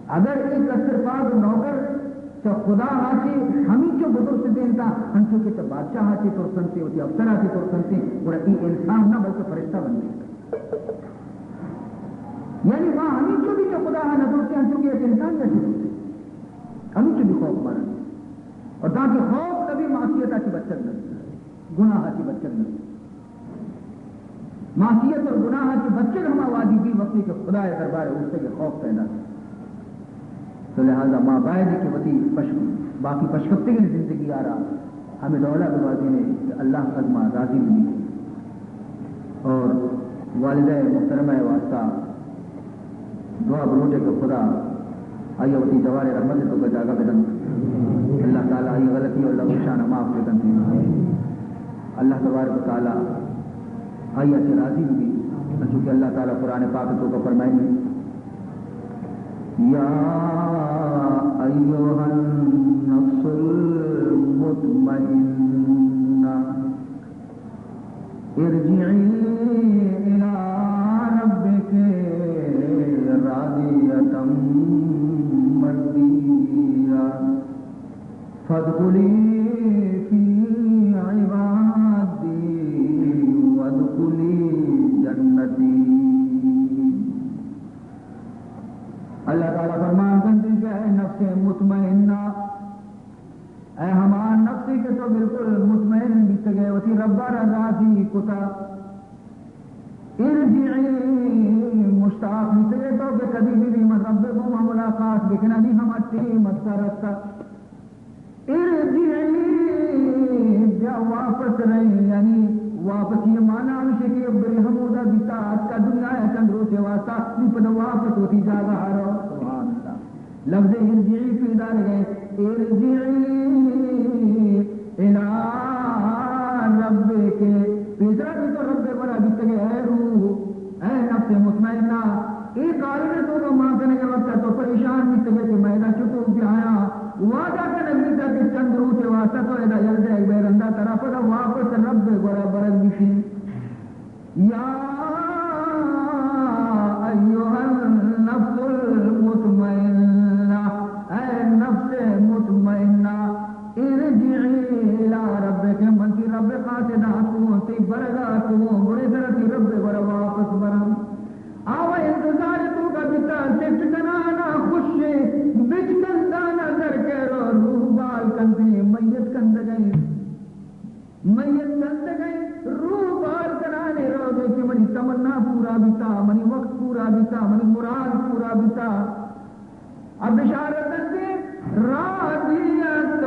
اگر اے کسر پاگ نوکر چہ خدا ءَ چہ ہمینچو بترسیتیں تا انچو کہ چہ بادشاہ ءَ چہ ترسنتے، وتی افسر ءَ چہ ترسنتے، گڑا اے انسان نہ بلکہ فرشتہ بنت۔ یعنی ما ہمینچو بھی چہ خدا ءَ نہ ترسیں، انچو کہ یک انسان ءَ چہ ترسیں۔ ہمینچو بھی خوف مارا۔ اور تاکہ خوف کبھی معصیت ءَ چہ بچگ نہ، گناہ ءَ چہ بچگ نہ۔ معصیت اور گناہ ءَ چہ بچگ ہما وہدی بی وقتی کہ خدا ءِ دربار ءَ اوشتگ ءِ خوف پیدا۔ تو لہذا ما باید کہ وتی پش-، باقی پشکپتگیں زندگی ءَ را ہمے ڈولا بگوازینیں کہ اللہ از ما راضی ببیت۔ اور والدہ محترمہ ءِ واسطہ دعا بلوٹے کہ خدا آئی ءَ وتی جوار رحمت ءِ توکا جاگہ بدنت۔ اللہ تعالی آئی غلطی اور لغزشاں معاف بکنت۔ اللہ تبارک و تعالی آئی ءَ چہ راضی ببیت، انچو کہ اللہ تعالی قرآن پاک ءِ توکا فرمائنی، یا ایھا النفس المطمئنہ ارجعی الی ربک راضیۃ مرضیۃ فادخلی فی عبادی وادخلی جنتی۔ اللہ تعالی فرمان کنت کہ اے نفس مطمئنہ، اے ہما نفسے کہ تو بالکل مطمئن بیتگ ئے، وتی رب ءَ را راضی کتا، ارجعی، مشتاق بیتگ ئے تو کہ کدی بی بی من رب ءِ گوما ملاقات بکناں، نی ہما ٹیم ات رستا۔ ارجعی، بیا واپس رئیں، یعنی واپسی ءِ معنی ہمیش کہ برے ہمودا بیتا اتکا دنیا ءَ چند روچے واسطہ، نی پدا واپس وتی جاگہ ءَ رو۔ سبحان اللہ۔ لفظ ارجعی پیدا رہ گئے، ارجعی الی ربک، پیسرا بھی تو رب ءِ گورا بیتگ ئے، اے روح، اے نفس مطمئنہ، اے قالب ءِ توکا مان کنگ ءِ وقت ءَ تو پریشان بیتگ ئے کہ من ادا چطور بیایاں، وعدہ کنگ بیتا کہ چند روچے واسطہ تو ادا یل دئیگ بئے، رندا ترا پدا واپس رب ءِ گورا برگ بیتی۔ یا ایھا النفس المطمئنہ، اے نفس مطمئنہ، ارجعی الی ربک، من تئی رب ءِ قاصدا اتکوں، تئی برگا اتکوں، برے ترا تئی رب ءِ گورا واپس براں۔ آ وَ انتظار ءِ توکا بیتا، سٹ کنانا خوشے، بچکندانا در کئے رو، روح بال کنتے، میت کندگئے۔ میت کندگئے، روح بال کنانے روگے کہ منی تمنا پورا بیتا، منی وقت پورا بیتا، منی مراد پورا بیتا۔ اب بشارت دنتے، راضیۃ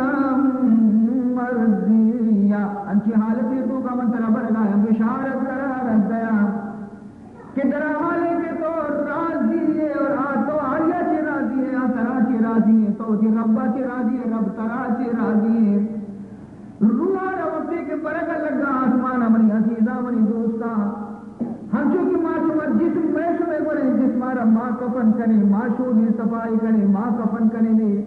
مرضیۃ، انچی حالتے توکا من ترا برگایا، بشارت ترا دیاں کہ در حالے کہ تو راضی ئے اور آ تو آیا چے راضی ئے، آ ترا چے راضی ئے، تو وتی ربا چے راضی ئے، رب ترا چے راضی ئے۔ روح ءَ را وقتے کہ برگ ءَ لگا آسمان ءَ، منی عزیزاں، منی دوستاں، ہنچو کہ کفن کنیں، ما شودیں صفائی کنیں، ما کفن کنیں نے،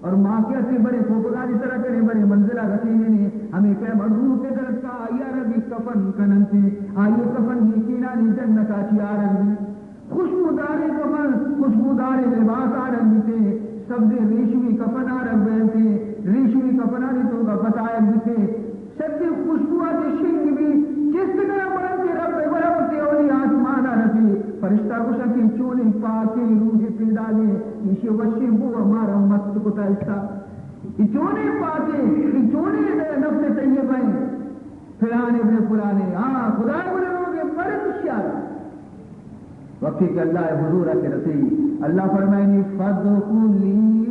اور ما کہ اسے برے کوپگانی سرا کنیں، برے منزلہ رسینیں نے، ہمیں پیم روح کے درستا آئی ءَ را بھی کفن کننتے، آئی کفن نیکینانی جنتا چی آرگ بی۔ خوشبوداریں کفن، خوشبوداریں لباس آرگ بیتے، سبزیں ریشمی کفن آرگ بینتے، ریشمی کفنانی توکا پتایگ بیتے۔ شدیں خوشبو ءَ چہ شنگ بی، چست کناں برنتے رب ءِ گورا وتی اولی آسمان ءَ رسی۔ فرشتہ گوشاں کہ چونیں پاکیں روحے پیداگیں، ایشی وشیں بو ءَ مارا مست کتا اشتا۔ اے چونیں پاکیں، اے چونیں نفس طیبہ ایں، فلانے ابن فلانے، ہاں، خدا گلے روگے مرد شیارا۔ وقتی کہ اللہ ءِ حضور ءَ کہ رسی، اللہ فرمائنی، فادخلی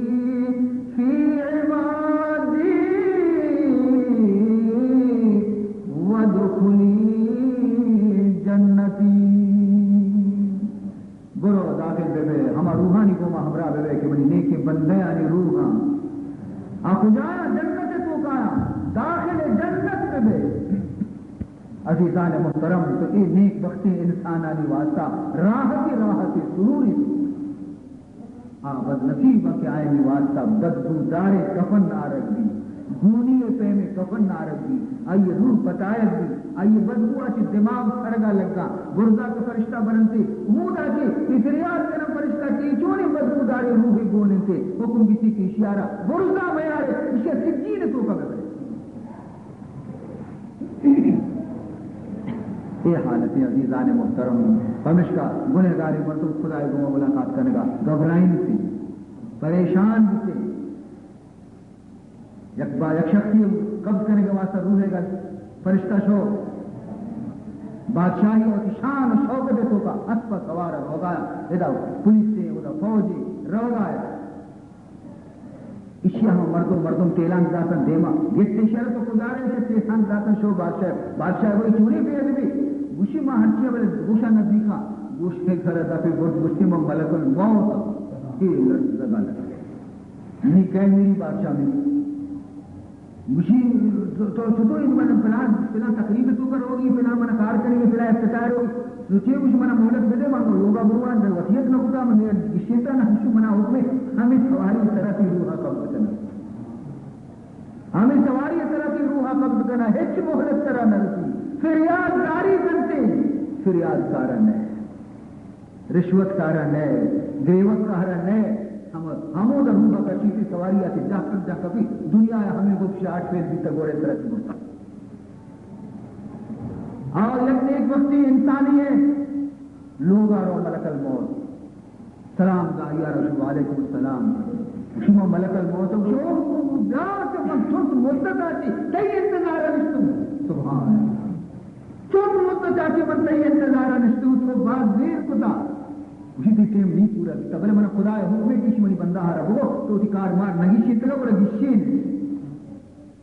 فی عبادی وادخلی جنتی۔ برو داخل بہ بئے، ہما روحانی گوما ہمراہ بہ بئے کہ منی نیکیں بندیانی روحاں۔ آ کجا؟ جنت ءِ توکا، داخل جنت بہ بئے۔ عزیزان محترم، تو اے نیک بختیں انسانانی واسطہ راحتی، راحتی سروری۔ آ بدنصیب کہ آیانی واسطہ بدبوداریں کفن آرگ بی، گونی ءِ پیمیں کفن آرگ بی، آئی روح پتایگ بی، آئی بدبو ءَ چہ دماغ سڑگا لگا، برزا کہ فرشتہ برنتے، ہمودا چہ اے فریاد کنن فرشتہ کہ اے چونیں بدبوداریں روحے گون انتے، حکم بیتی کہ اشیارا برزا میارے، اشیا سجین توکا ببرے۔ اے حالت عزیزان محترم، پمشکا گنہگاریں مردم خدائے گوما ملاقات کنگا گھبرائینتے، پریشان بیتے۔ یک با یک شخصی قبض کنگے واسطہ روحے گا فرشتہ شو، بادشاہی وتی شان و شوکت توکا اسپا سوار روگا، ادا پولیسے، ادا فوجے روگا۔ ایشی ہم مردم، مردم تیلانک داتن دیما۔ گپت ایشی را تو کجا رئے؟ ایشی تیلانک داتن شو بادشاہ۔ بادشاہ گوئی چوری بے ادبی۔ گوشی ما ہرچی بلے گوشا نزدیکا۔ گوشتے گھر دفے برد گوشتی من ملک الموت۔ اے لرزگا لگا۔ نی کئے میری بادشاہ میری۔ گوشی، تو، تو چطور این من فلان، فلان تقریب تو کروگی، فلان من کار کنگی، فلان افتتاح روگی۔ تو چے گوشی منا مہلت بدے، من لوگا بروان، در وصیت نہ کتا، من گشیتا نہ، گوشی منا حکم ہے، ہمیں سواری طرفی روحا قبض کنا۔ ہمیں سواری طرفی روحا قبض کنا، ہچ مہلت ترا نہ رسی۔ فریاد داری کنتے، فریاد کارا نہ۔ رشوت کارا نئے، گریوک کارا نئے، ہم، ہمودا روحا کشیتی سواری آتی جاہ کپ، جاہ کپی، دنیا ہمیں گپ شاٹ فیل بیتا گورے طرف مرتا۔ اور یک نیک بختی انسانی ہے، لوگا رو ملک الموت، سلام دایا رسول علیکم السلام۔ شما ملک الموت ہو، شما بیار کہ من چنت مدت آتی، تئی انتظار نشتم۔ سبحان اللہ۔ چون مدت ءَ چہ من تئی انتظار ءَ نشتگ، تو باز دیر کتا۔ گوشی، تئی ٹیم نی پورا بیتا، بلے من خدا ءِ حکم ہے کہ منی بندہ ءَ را بگو، تو وتی کار مار نہ گیشینتگ، گڑا گیشین۔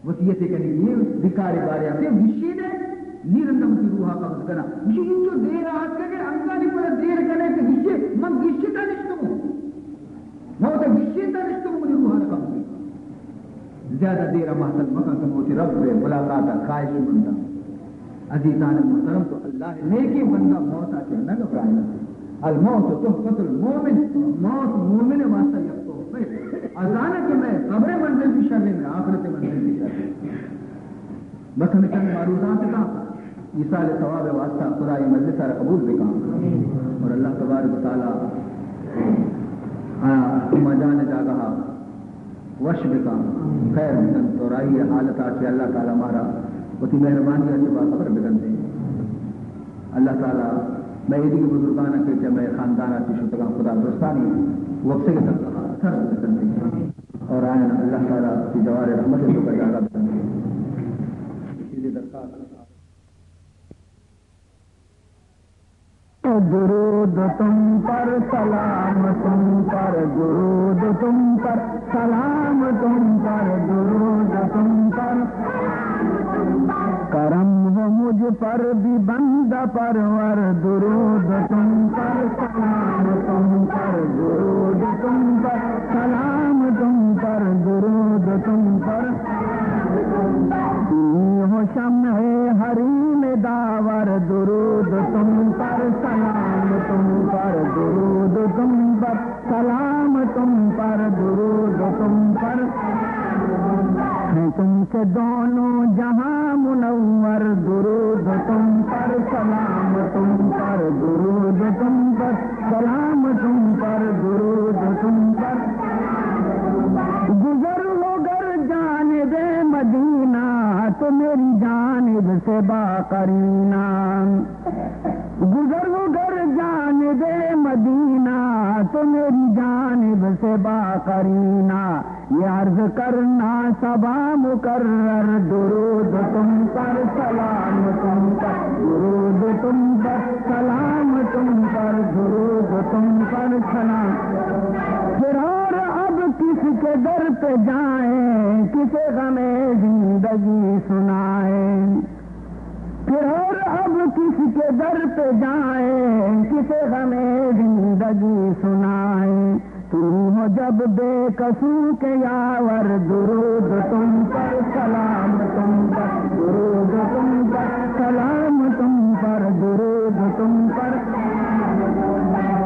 وصیت کنی، یہ بیکار بارے آتے، گیشین ہے، نی رندا وتی روح ءَ قبض کنا۔ گوشی، انچو دیر آتکگ ئے، انگانی پدا دیر کنے کہ گیشے، من گیشتا نشتگوں۔ موت ءَ گیشینتا نشتگوں، منی روح ءَ را قبض کن۔ زیادہ دیر ءَ مہتل مکن کہ من وتی رب ءِ ملاقات ءَ خواہش منداں۔ عزیزان محترم، تو اللہ ءِ نیکیں بندہ موت ءَ چہ نہ گھبرائینت۔ الموت تحفۃ المؤمن، موت مومن ءِ واسطہ یک تحفہ ہے۔ آ زانہ کہ مئے قبر ءِ منزل بھی شر ہے، مئے آخرت ءِ منزل بھی شر ہے۔ بس ہمیں چند معروضات کا ایصال ثواب ءِ واسطہ خدا اے مجلس ءَ را قبول بکن اور اللہ تبارک و تعالی آ، اما جان ءِ جاگہ ءَ وش بکن، خیر بکن، تو راہی ءِ حالت ءَ چہ اللہ تعالی مارا وتی مہربانی ءَ چہ باخبر بکن دے۔ اللہ تعالی مئے ایدگہ بزرگان ءَ کہ چہ مئے خاندان ءَ چہ شتگاں خدا درستانی وپسگ ءِ سرا سر بکن دے اور آیان اللہ تعالی وتی جوار رحمت ءِ توکا جاگہ بکن دے۔ چیزے درخواست درود تم پر، سلام تم پر، درود تم پر، سلام تم پر، درود تم پر۔ کرم ہو مجھ پر بھی بندہ پرور، درود تم پر، سلام تم پر، درود تم پر، سلام تم پر، درود تم پر۔ تمہیں ہو شمع حریم داور، درود تم پر، سلام تم پر، درود تم پر، سلام تم پر، درود تم پر۔ ہیں تم سے دونوں جہاں منور، درود تم پر، سلام تم پر، درود تم پر، سلام تم پر، درود تم پر۔ گزر ہو گر جانب مدینہ، تو میری جانب سے باقرینہ۔ گزر ہو گر جانب مدینہ، تو میری جانب سے باقرینہ۔ یہ عرض کرنا صبا مکرر، درود تم پر، سلام تم پر، درود تم پر، سلام تم پر، درود تم پر، سلام۔ پھر اور اب کس کے در پہ جائیں، کسے غم زندگی سنائیں۔ پھر اور اب کس کے در پہ جائیں، کسے غم زندگی سنائیں۔ تم ہو جب بے کسوں کے یاور، درود تم پر، سلام تم پر، درود تم پر، سلام تم پر، درود تم پر۔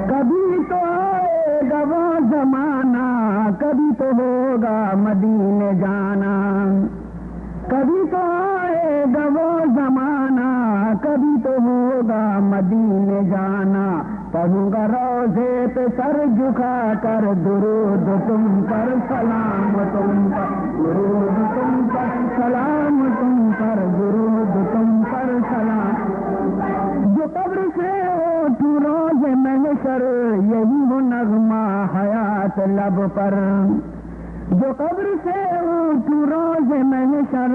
کبھی تو آئے گا وہ زمانہ، کبھی تو ہوگا مدینے جانا۔ کبھی تو آئے گا وہ زمانہ، کبھی تو ہوگا مدینے جانا۔ پڑھوں گا روضے پہ سر جھکا کر، درود تم پر، سلام تم پر، درود تم پر، سلام تم پر، درود تم پر، سلام۔ جو قبر سے اٹھوں روز محشر، یہی ہو نغمہ حیات لب پر۔ جو قبر سے اٹھوں روز محشر،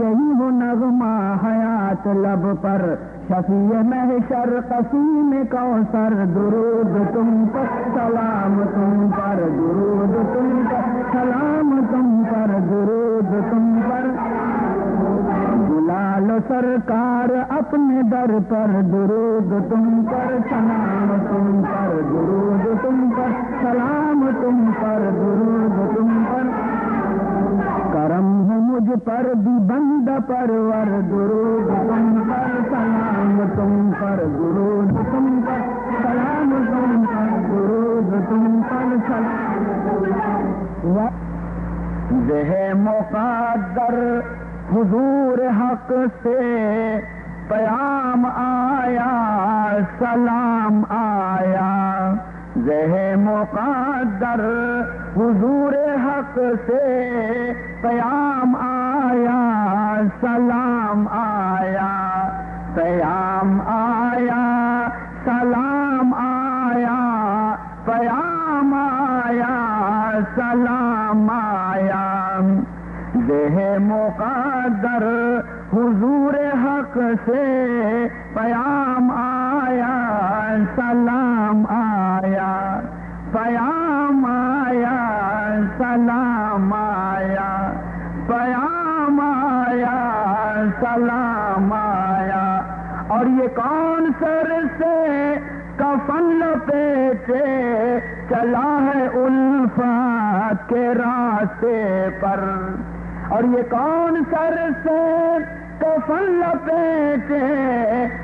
یہی ہو نغمہ حیات لب پر۔ شفیع محشر قسیم کوثر، درود تم پر، سلام تم پر، درود تم پر، سلام تم پر، درود تم پر۔ بلا لو سرکار اپنے در پر، درود تم پر، سلام تم پر، درود تم پر، سلام تم پر، درود تم پر۔ کرم ہو مجھ پر بھی بندہ پرور، درود تم پر، سلام تم پر، درود تم پر، سلام تم پر، درود تم پر، سلام تم پر۔ زہ مقدر حضور حق سے پیام آیا، سلام آیا۔ زہ مقدر حضور حق سے پیام آیا، سلام آیا۔ پیام آیا، سلام آیا، پیام آیا، سلام آیا۔ زہ مقدر حضور حق سے پیام آیا، سلام آیا۔ پیام آیا، سلام آیا۔ پیام آیا، سلام آیا۔ اور یہ کون سر سے کفن لپیٹے چلا ہے الفت کے راستے پر۔ اور یہ کون سر سے کفن لپیٹے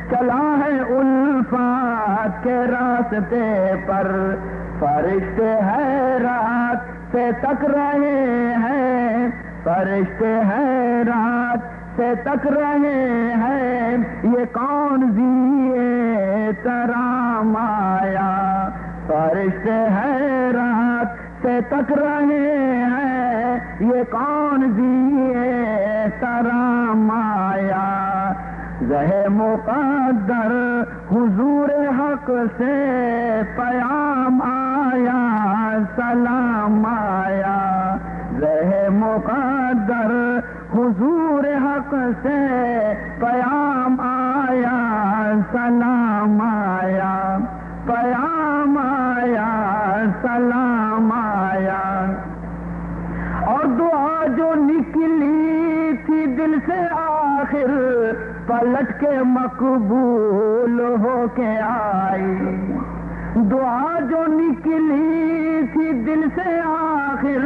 چلا ہے الفت کے راستے پر۔ فرشتے حیرت سے تک رہے ہیں، فرشتے حیرت سے تک رہے ہیں، یہ کون ذی احترام آیا؟ فرشتے حیرت سے تک رہے ہیں، یہ کون ذی احترام آیا؟ زہ مقدر حضور حق سے پیام آیا، سلام آیا۔ زہ مقدر حضور حق سے پیام آیا، سلام آیا۔ پیام آیا، سلام آیا۔ اور دعا جو نکلی تھی دل سے آخر، پلٹ کے مقبول ہو کے آئی۔ دعا جو نکلی تھی دل سے آخر،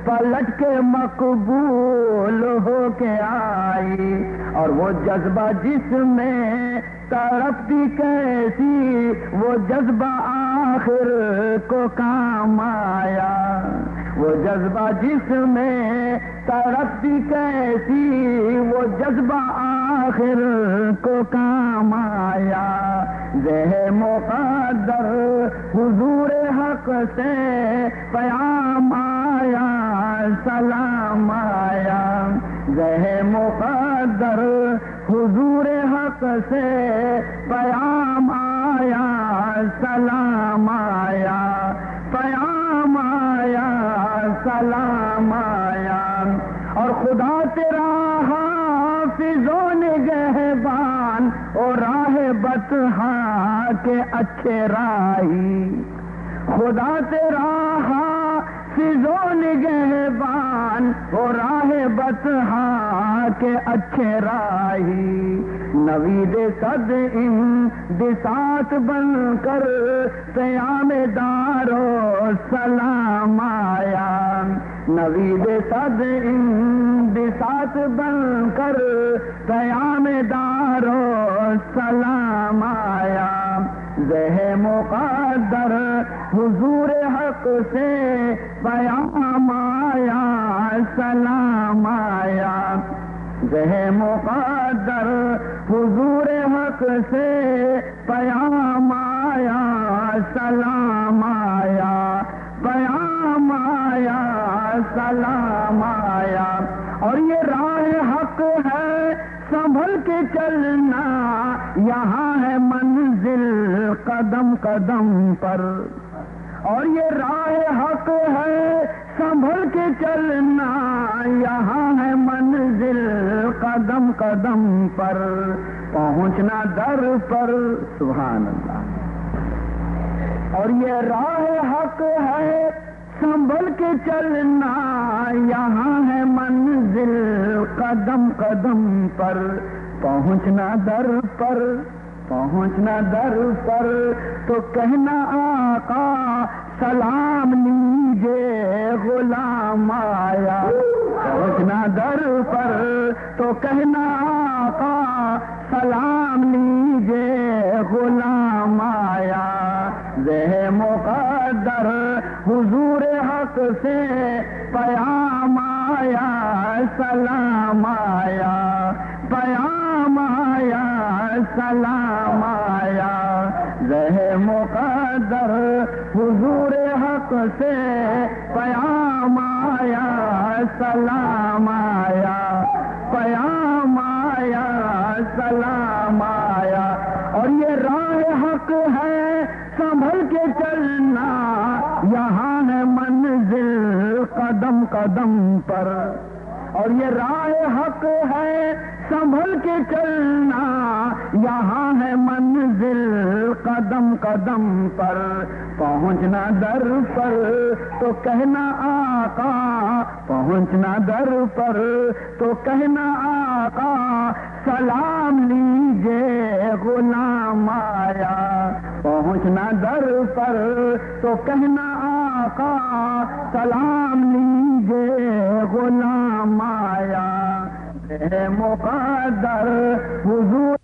پلٹ کے مقبول ہو کے آئی۔ اور وہ جذبہ جس میں تڑپ تھی کیسی، وہ جذبہ آ آخر کو کام آیا۔ وہ جذبہ جس میں تڑپ بھی کیسی، وہ جذبہ آخر کو کام آیا۔ زہ مقدر حضور حق سے پیام آیا، سلام آیا۔ زہ مقدر حضور حق سے پیام آیا، سلام آیا، پیام آیا، سلام آیا۔ اور خدا تیرا حافظ و نگہبان، او راہ بطحا کے اچھے راہی۔ خدا تیرا حافظ و نگہبان، او راہ بطحا کے اچھے راہی۔ نوید صد انبساط بن کر پیام دارالسلام آیا۔ نوید صد انبساط بن کر پیام دارالسلام آیا۔ زہ مقدر حضور حق سے پیام آیا، سلام آیا۔ زہ مقدر حضور حق سے پیام آیا، سلام آیا، پیام آیا، سلام آیا۔ اور یہ راہ حق ہے، سنبھل کے چلنا، یہاں ہے منزل قدم قدم پر۔ اور یہ راہ حق ہے، سنبھل کے چلنا، یہاں ہے منزل قدم قدم پر، پہنچنا در پر۔ سبحان اللہ۔ اور یہ راہ حق ہے، سنبھل کے چلنا، یہاں ہے منزل قدم قدم پر، پہنچنا در پر۔ پہنچنا در پر تو کہنا آقا سلام لیجے غلام آیا۔ پہنچنا در پر تو کہنا آقا سلام لیجے غلام آیا۔ زہ مقدر حضور حق سے پیام آیا، سلام آیا، پیام آیا، سلام آیا۔ زہ مقدر حضور حق سے پیام آیا، سلام آیا، پیام آیا، سلام آیا۔ اور یہ راہ حق ہے، سنبھل کے چلنا، یہاں ہے منزل قدم قدم پر۔ اور یہ راہ حق ہے، سنبھل کے چلنا، یہاں ہے منزل قدم قدم پر۔ پہنچنا در پر تو کہنا آقا، پہنچنا در پر تو کہنا آقا، سلام لیجے غلام آیا۔ پہنچنا در پر تو کہنا آقا، سلام لیجے غلام آیا۔ زہ مقدر حضور